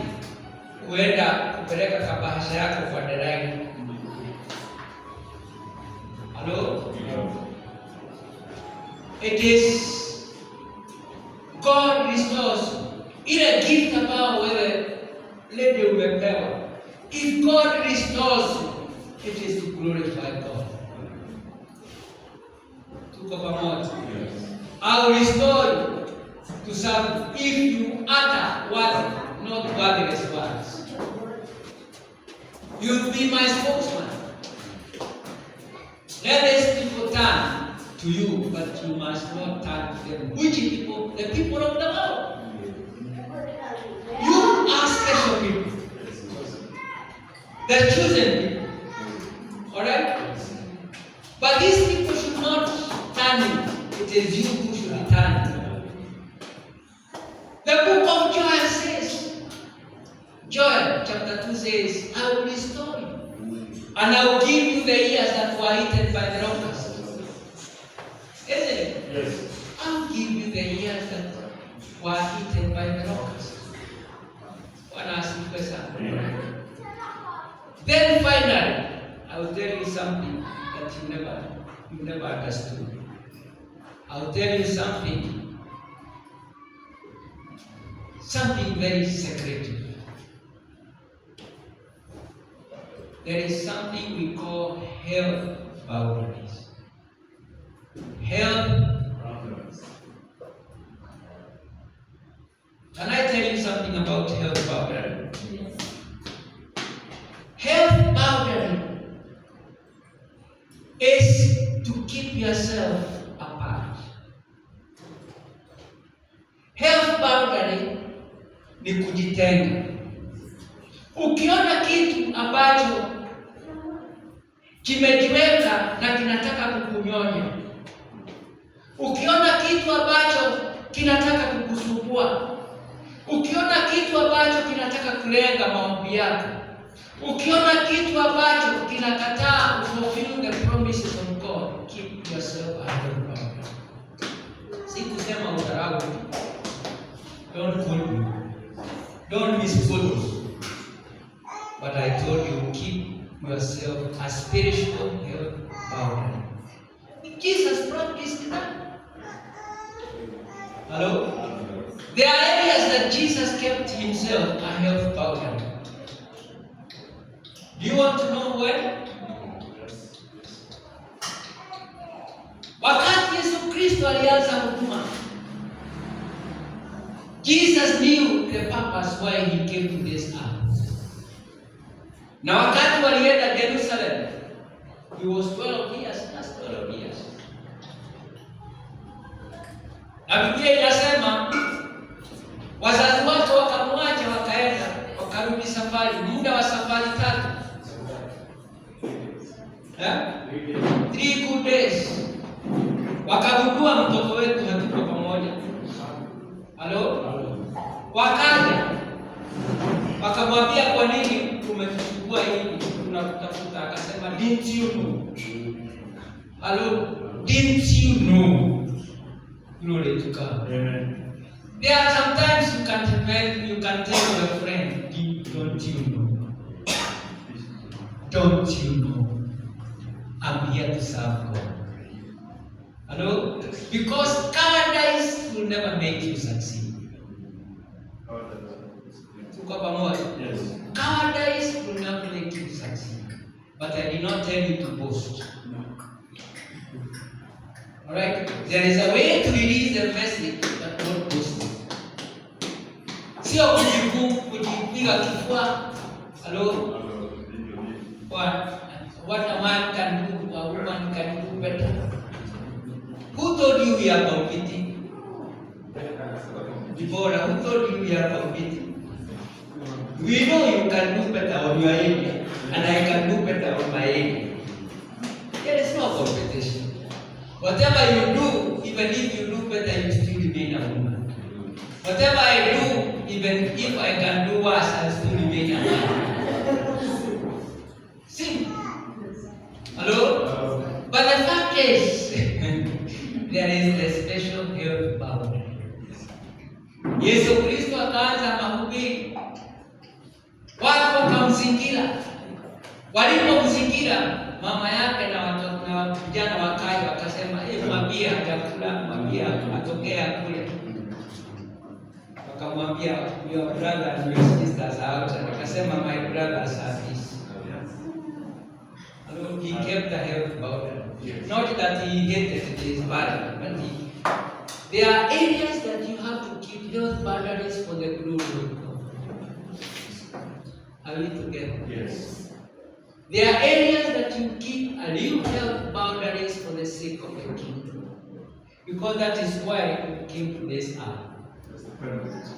kuenda kupeleka kabahasha yako kwa dereva. Hello? It is God restores ile gift ambayo wewe lady umepewa. If God restores you, it is to glorify God. Tuko pamoja? I will restore you to serve if you utter worthy, not worthless words. You will be my spokesman. Let these people turn to you, but you must not turn to them. Which people? The people of the world. You are special people. The chosen people. Alright? But these people should not turn you. It is you who should turn. The book of Joel says, Joel chapter 2 says, I will restore you. And I will give you the years that were eaten by the locusts. Isn't it? Yes. I will give you the years that were eaten by the locusts. Bwana asifiwe sana. Amen. Then finally, I will tell you something that you never understood. I will tell you something very secretive. There is something we call health boundaries. Health. Boundaries. Can I tell you something about health boundary? Health boundary is to keep yourself apart. Health boundary ni kujitenga. Ukiona kitu ambacho kimejiweka na kinataka kukunyonya, ukiona kitu ambacho kinataka kukusumbua, ukiona kitu ambacho kinataka kulenga maombi yako, ukiona kitu ambacho kinakataa fulfill the promises of God, keep yourself out of boundary. Si kusema udharau. Don't quote me. Don't misquote me. But I told you, keep yourself a spiritual health boundary. Jesus practiced that. Hello? There are areas that Jesus kept himself a health boundary. Do you want to know when? Yes. Wakati Yesu Kristo alianza huduma, Jesus knew the purpose why he came to this earth. Na wakati walienda Jerusalem, he was 12 years, just 12 years. Na Biblia inasema wazazi wake wakamwacha, wakaenda, wakarudi safari, muda wa safari 3. Eh? 3 good days. Wakagundua mtoto wetu hatuko pamoja. Halo? Wakaja wakamwambia, kwa nini umetuchukua hivi? Tunakutafuta. Akasema, didn't you know? Hello? Didn't you know? Glory to God. Amen. There are sometimes you can tell your friend, don't you know? Don't you know I'm here to serve God? Hello? Because cowardice will never make you succeed. Tuko pamoja? Yes. Cowardice will not make you succeed. But I did not tell you to boast. All right? There is a way to release the message, but not boasting. Sio kujipiga kifua. Hello? What a man can do, a woman can do better. Who told you we are competing? Deborah, who told you we are competing? We know you can do better on your area, and I can do better on my area. There is no competition. Whatever you do, even if you do better, you still remain a woman. Whatever I do, even if I can do worse, I still remain a man. Simple. Hello? But the fact is, there is the special health boundary. Yesu Kristo akaanza mahubiri, watu wakamzingira. Walipomzingira, mama yake na watoto na vijana wakaja wakasema, "Eh, mwambie chakula, mwambie atokea kule." Wakamwambia, "Your brother and your sisters are out." Akasema, "My brothers are this." Hello, he kept the health boundary. Not that he hated his brother, but there are areas that you have to keep health boundaries for the glory of God. Are we together? Yes. There are areas that you keep a little health boundaries for the sake of the kingdom. Because that is why you came to this earth. That's the purpose.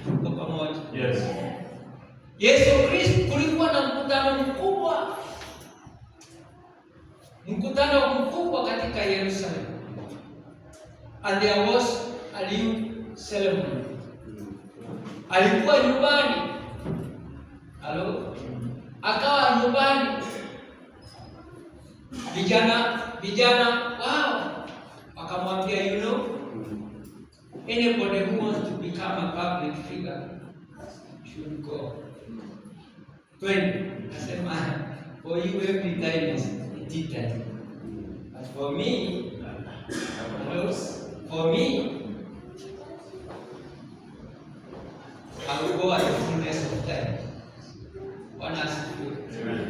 Tuko pamoja? Yes. Yesu Kristo, kulikuwa na mkutano mkubwa, mkutano mkubwa katika Yerusalemu. And there was a new ceremony. Alikuwa nyumbani. Halo? Akawa nyumbani. Vijana wao wakamwambia, "Anybody who wants to become a public figure should go." Twende. Akasema, "For you every time is tea time. But for me, hello, for me, I will go at the fullness of time." Bwana asifiwe. Amen.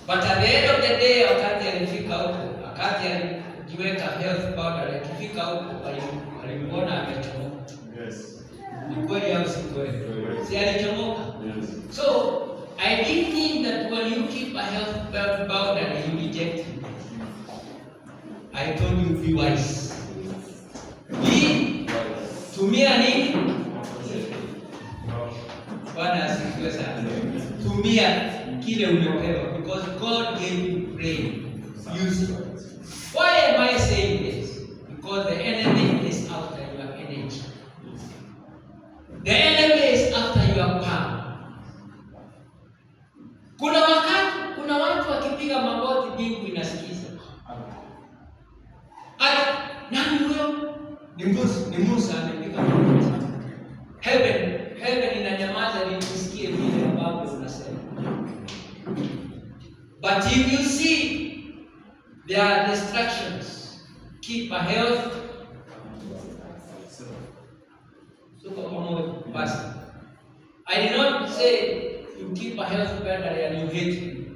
But at the end of the day, wakati alifika huko, wakati alijiweka health boundary, akifika huko alimuona amechomoka. Yes. Ni kweli au si kweli? Kweli. Si alichomoka? Yes. So I didn't mean that when you keep a health boundary, you reject him. I told you, be wise. Be tumia nini? Bwana asifiwe sana. Tumia kile umepewa because God gave you brain. Use it. Why am I saying this? Because the enemy is after your energy. The enemy is after your power. Kuna wakati, kuna watu wakipiga magoti mbingu inasikiza. Ati, nani huyo? Ni Musa amepiga magoti. Heaven inanyamaza nisikie vile ambavyo unasema. But if you see there are distractions, keep a health. Tuko pamoja basi. I did not say you keep a health boundary and you hate me.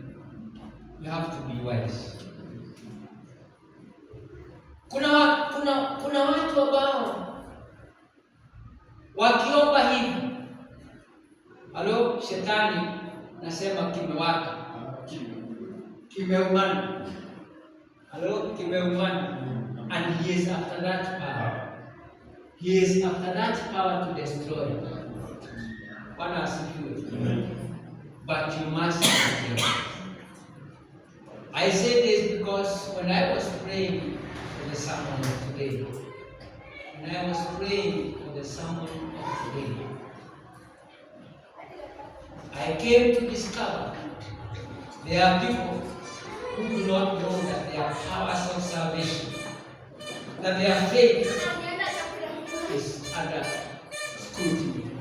You have to be wise. Kuna watu ambao wakiomba hivi, halo, shetani nasema kimewaka, kimeumana, halo, kimeumana, and he is after that power. He is after that power to destroy. Bwana asifiwe. But you must be careful. I say this because when I was praying for the sermon of today, when I was praying for the sermon of today, I came to discover there are people who do not know that there are powers of salvation, that their faith is under scrutiny.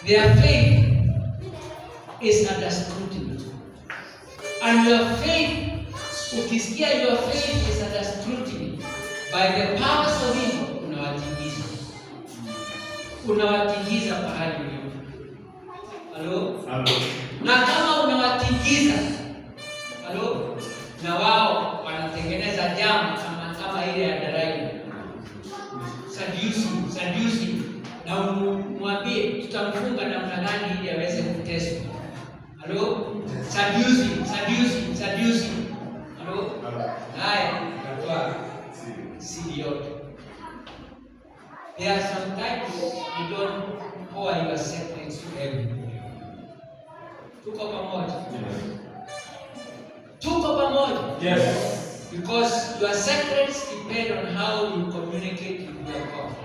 Their faith is under scrutiny. And your faith, ukisikia your faith is under scrutiny by the powers of evil, unawatingiza. Unawatingiza pahali ulipo. Halo? Hello. Na kama unawatingiza, halo, na wao wanatengeneza jambo kama ile ya Daraina. Seducing, seducing. Na umwambie tutamfunga namna gani ili aweze kuteswa. Halo? Seducing, seducing, seducing. Halo? Haya, utatoa siri yote. There are sometimes you don't pour your secrets to everybody. Tuko pamoja? Tuko pamoja? Yes. Because your secrets depend on how you communicate with your God.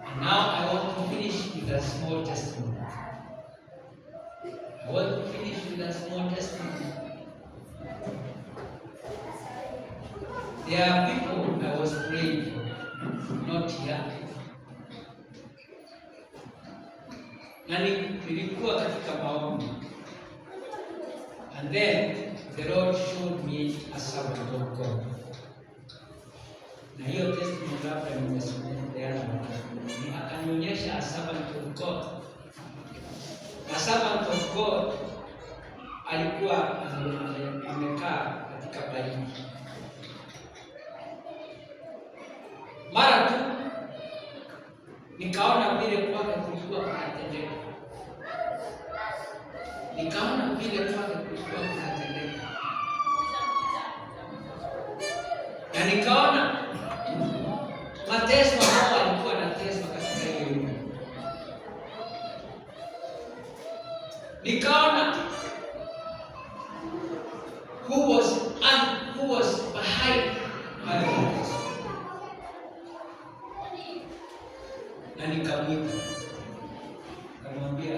And now I want to finish with a small testimony. I want to finish with a small testimony. There are people I was praying for, not here. Na nilikuwa katika maombi. And then the Lord showed me a servant of God. Na hiyo testimony labda nimepeana wakati. Akanionyesha a servant of God. A servant of God alikuwa amekaa katika baridi. Mara tu nikaona vile kwake kulikuwa kunatendeka. Nikaona vile kwake kulikuwa kunatendeka. Na nikaona mateso ambao alikuwa anateswa katika hiyo nyumba. Nikaona who was behind hayo mateso. Na nikamwita, nikamwambia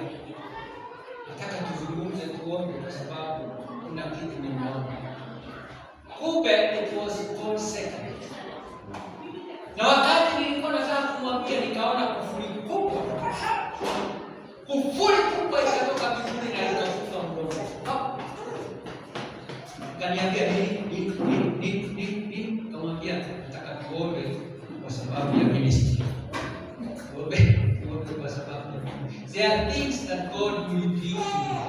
nataka tuzungumze, tuombe, kwa sababu kuna kitu nimeona. Kumbe it was God's secret. Na wakati nilikuwa nataka kumwambia, nikaona kufuli kubwa, kufuli kubwa ikatoka mbinguni na ikafunga mdomo. Hapo kaniambia nini nini nini nini nini, nikamwambia nataka tuombe kwa sababu ya ministry. Tuombe, tuombe kwa sababu ya ministry. There are things that God will reveal to you.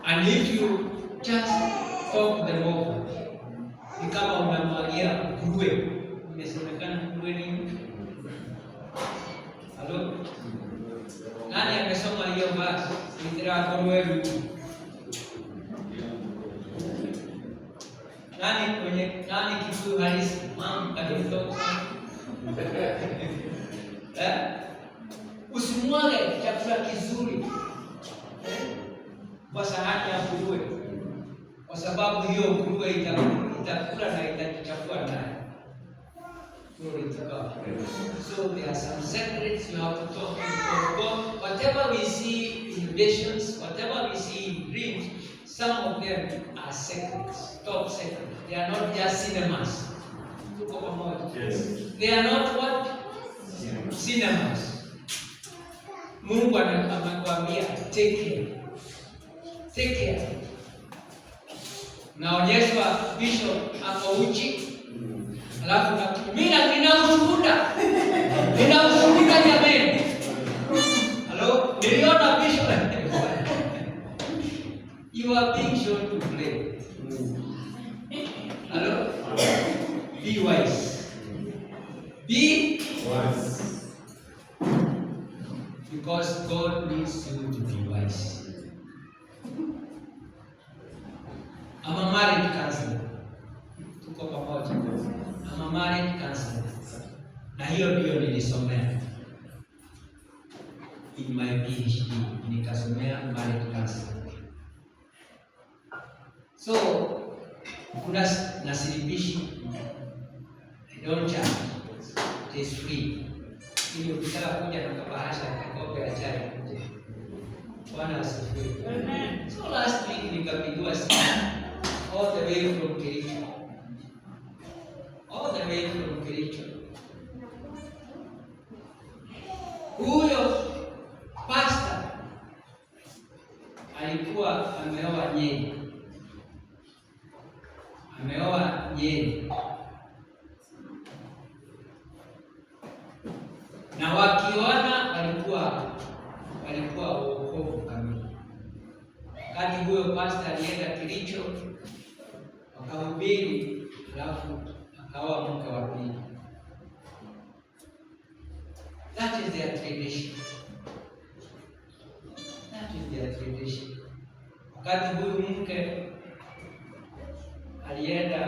And if you just talk them over, ni kama unamwagia nguruwe. Imesemekana nguruwe nini? Halo? Nani amesoma hiyo verse? Nitira nguruwe ruku. Nani kwenye nani Kikuyu halisi? Mam, can you talk? Usimwage chakula kizuri kwa sahani ya nguruwe, kwa sababu hiyo nguruwe itakula na itajichafua nayo. Glory to God. So there are some secrets you have to talk to God. Whatever we see in visions, whatever we see in dreams, some of them are secrets, top secrets. They are not just cinemas. Tuko pamoja? Yes. They are not what? Cinemas. Mungu anakuambia take care. Take care. Naonyeshwa bishop ako uchi. Alafu na mimi nina ushuhuda. Nina ushuhuda jameni. Hello? Niliona bishop. You are being shown to play. Hello? Be wise. Be wise. Because God needs you to be wise. I'm a married counselor. Tuko pamoja. I'm a married counselor. Na hiyo ndio nilisomea. In my PhD nikasomea marriage counseling. So kuna na silipishi. I don't charge. It is free. Ili ukitaka kuja na kabahasha kikombe ya chai kuja. Bwana asifiwe. Amen. So last week nikapigiwa simu all the way from Kericho. All the way from Kericho. Huyo pastor alikuwa ameoa Nyeri, ameoa Nyeri, na wakiona walikuwa wokovu kamili. Wakati huyo pastor alienda Kericho wakahubiri, alafu akaoa mke wa pili. That is their tradition. That is their tradition. Wakati huyu mke alienda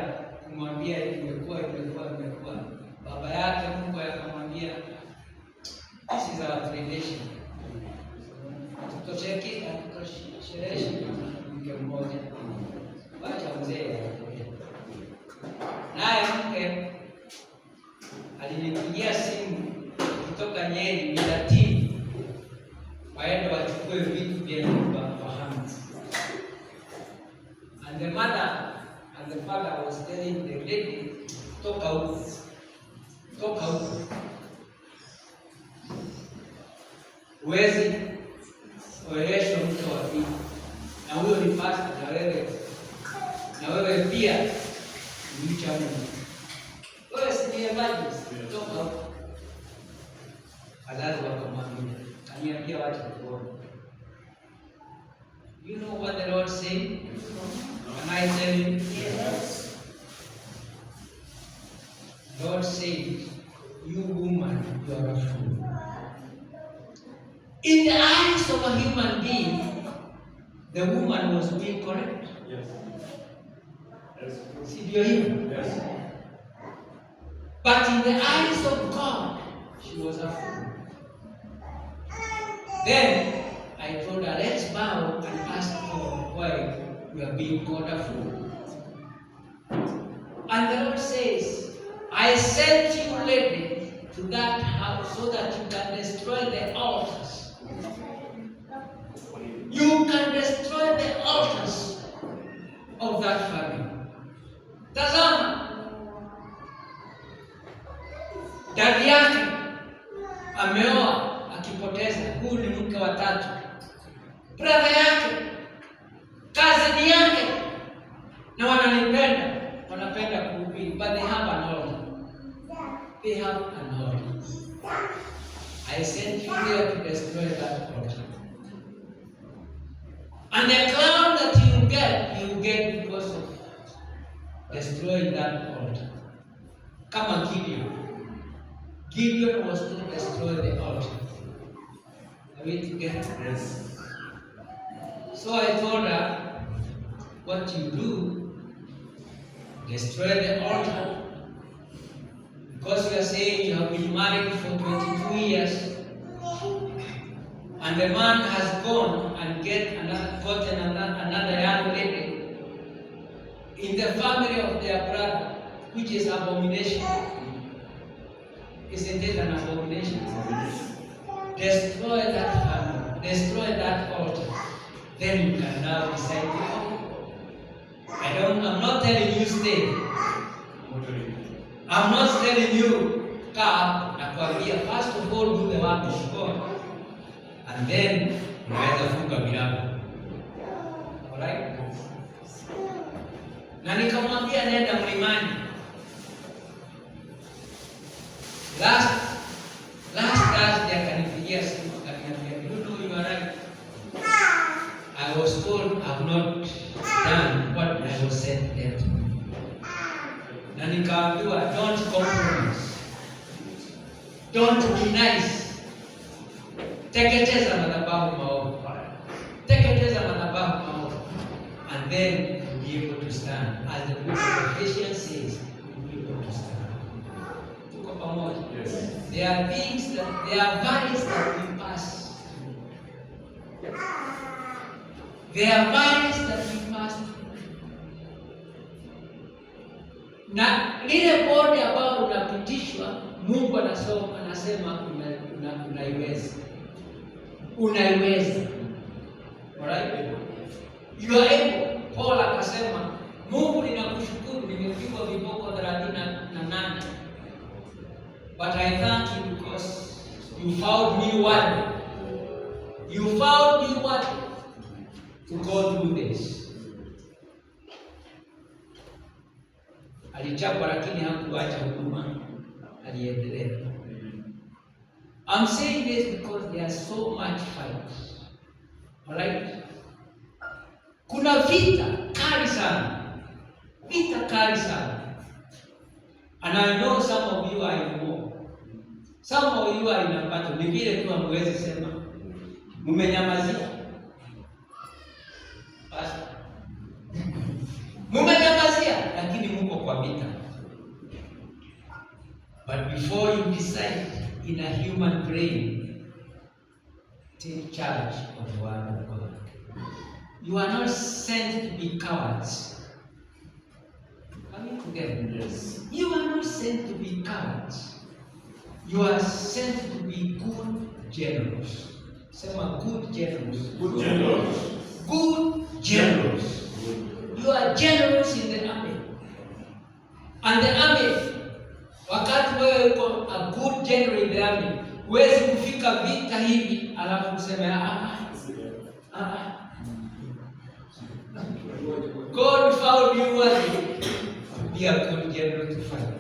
kumwambia imekuwa imekuwa imekuwa, baba yake mkwe akamwambia, "This is our tradition, hatutosheki, hatutoshelezi mke mmoja, wacha mzee aendelee." Naye mke alinipigia simu kutoka Nyeri Milatini, waende wachukue vitu vya nyumba wahame. And the mother and the father was telling the lady, "Toka huku, toka huku, huwezi oeleshwa mke wa pili, na huyo ni pastor, na wewe pia ni mcha Mungu, wewe si ni evangelist, toka huku." Wazazi wakamwambia, kaniambia wacha tuone. You know what the Lord said? Can I tell you? Yes. Lord said, "You woman, you are a fool." In the eyes of a human being, the woman was being correct. Yes. Si ndio hivyo? Yes. But in the eyes of God, she was a fool. Then I told her, "Let's bow and ask God why we are being called a fool." And the Lord says, "I sent you, lady, to that house so that you can destroy the altars. You can destroy the altars of that family. Tazama, dadi yake ameoa akipoteza, huyu ni mke wa tatu. Brother yake, cousin yake, na wananipenda, wanapenda kuhubiri, but they have an altar. They have an altar. I sent you there to destroy that altar. And the crown that you get because of destroying that altar." Kama Gideon. Gideon was to destroy the altar. Are we together? Yes. So I told her, "What you do, destroy the altar. Because you are saying you have been married for 22 years, and the man has gone and gotten another young lady in the family of their brother, which is abomination. Isn't it an abomination? Destroy that family, destroy that altar. Then you can now decide to go. I'm not telling you stay. I'm not telling you kaa, nakwambia first of all do the work of God. And then unaweza funga milango. Alright? Na nikamwambia nenda mlimani. Last Thursday akanipigia simu akaniambia, "You know you are right. I was told I've not done what I was sent there to do. Na nikaambiwa don't compromise. Don't be nice. Teketeza madhabahu maovu. Teketeza madhabahu maovu. And then you'll be able to stand. As the book of Ephesians says, you'll be able to stand." Tuko pamoja? Yes. There are valleys that we pass. There are valleys that we pass through. Na lile bonde ambalo unapitishwa, Mungu anasoma, anasema unaiweza. Unaiweza. Alright? You are able. Paul akasema, "Mungu ninakushukuru, nimepigwa viboko 38. But I thank you because you found me worthy. You found me worthy to go through." lakini hakuacha huduma, aliendelea. I'm saying this because there are so much fight. Alright? Kuna vita kali sana, vita kali sana. And I know some of you are in war. Some of you are in a battle. Ni vile tu hamwezi sema. Mumenyamazia. Pastor. Mumenyamazia lakini muko kwa vita. But before you decide in a human brain, take charge of the word of God. You are not sent to be cowards. Are we together? Yes. You are not sent to be cowards. You are sent to be good generals. Sema good generals. Good generals. Good generals. You are generals in the army. And the army, wakati wewe uko a good general in the army, huwezi kufika vita hivi alafu useme, "Ah, ah, ah." God found you worthy to be a good general to fight.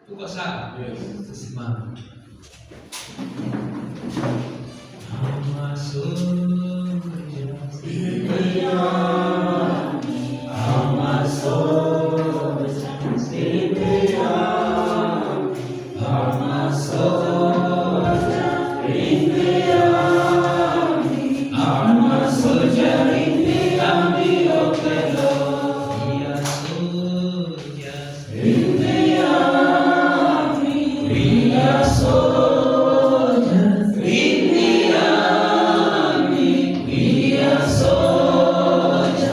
Tuko sawa? Yes. Tusimame. I'm a soldier. I'm a soldier. I'm a soldier in the army. I'm a soldier in the army of the Lord. We are soldiers in the army. We are soldiers in the army. We are soldiers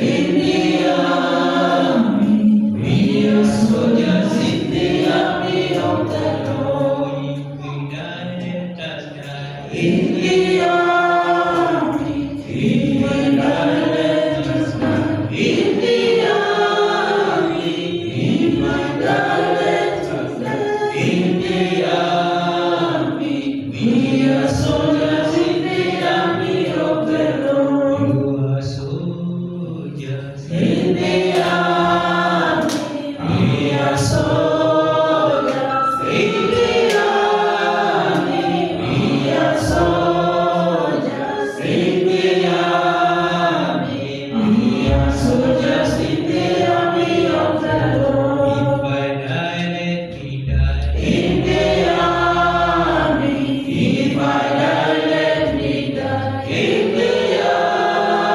in the army. We are soldiers in the army of the Lord. If we die, let us die in the army. If we die, let us die in the army. If we die, let us die in the army. We are soldiers in the army of the Lord. You are soldiers in the army. We are soldiers in the army. We are soldiers in the army. We are soldiers in the army of the Lord. If I die, let me die in the army. If I die, let me die in the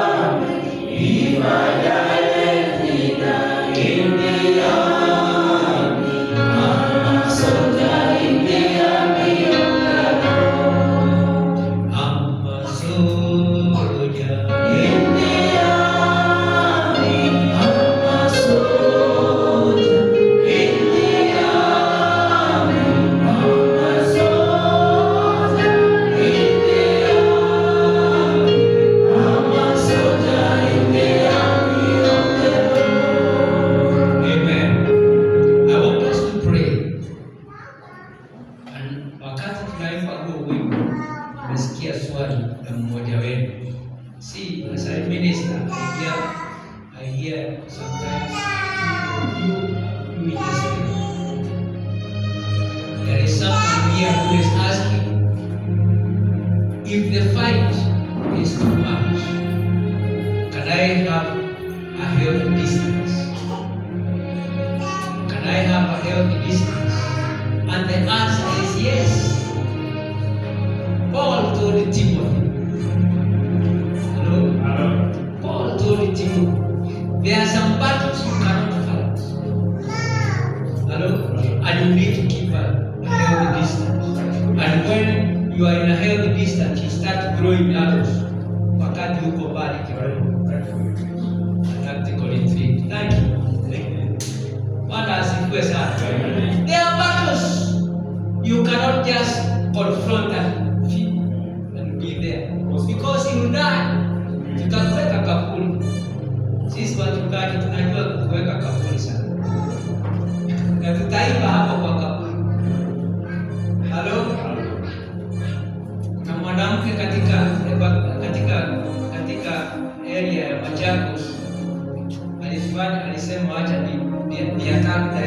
army. If I die, let me die in the army. I'm a soldier in the army of the Lord. I'm a soldier in the army. I'm a soldier in the army. I'm a soldier in the army. I'm a soldier in the army of the Lord. Amen. I want us to pray. And wakati tunaimba huo wimbo, nimesikia swali la mmoja wenu. See, as I minister, I hear sometimes you in the spirit. There is someone here who is asking if the fight is too much, can I have a healthy distance? Can I have a healthy distance? And the answer is yes. Paul told Timothy. Hello? Hello. Paul told Timothy, there are some battles you cannot fight. Hello? And you need to keep a healthy distance. And when you are in a healthy distance, you start growing arrows. Wakati uko mbali kidogo. A tactical retreat. Thank you. Bwana asifiwe sana. There are battles you cannot just confront and be there because you die. Tutakuweka kaburi. Sisi wachungaji tunajua kuweka kaburi sana, na tutaimba hapo kwa kaburi. Halo, kuna mwanamke katika area ya Machakos. alifanya, alisema acha ni 300 direct.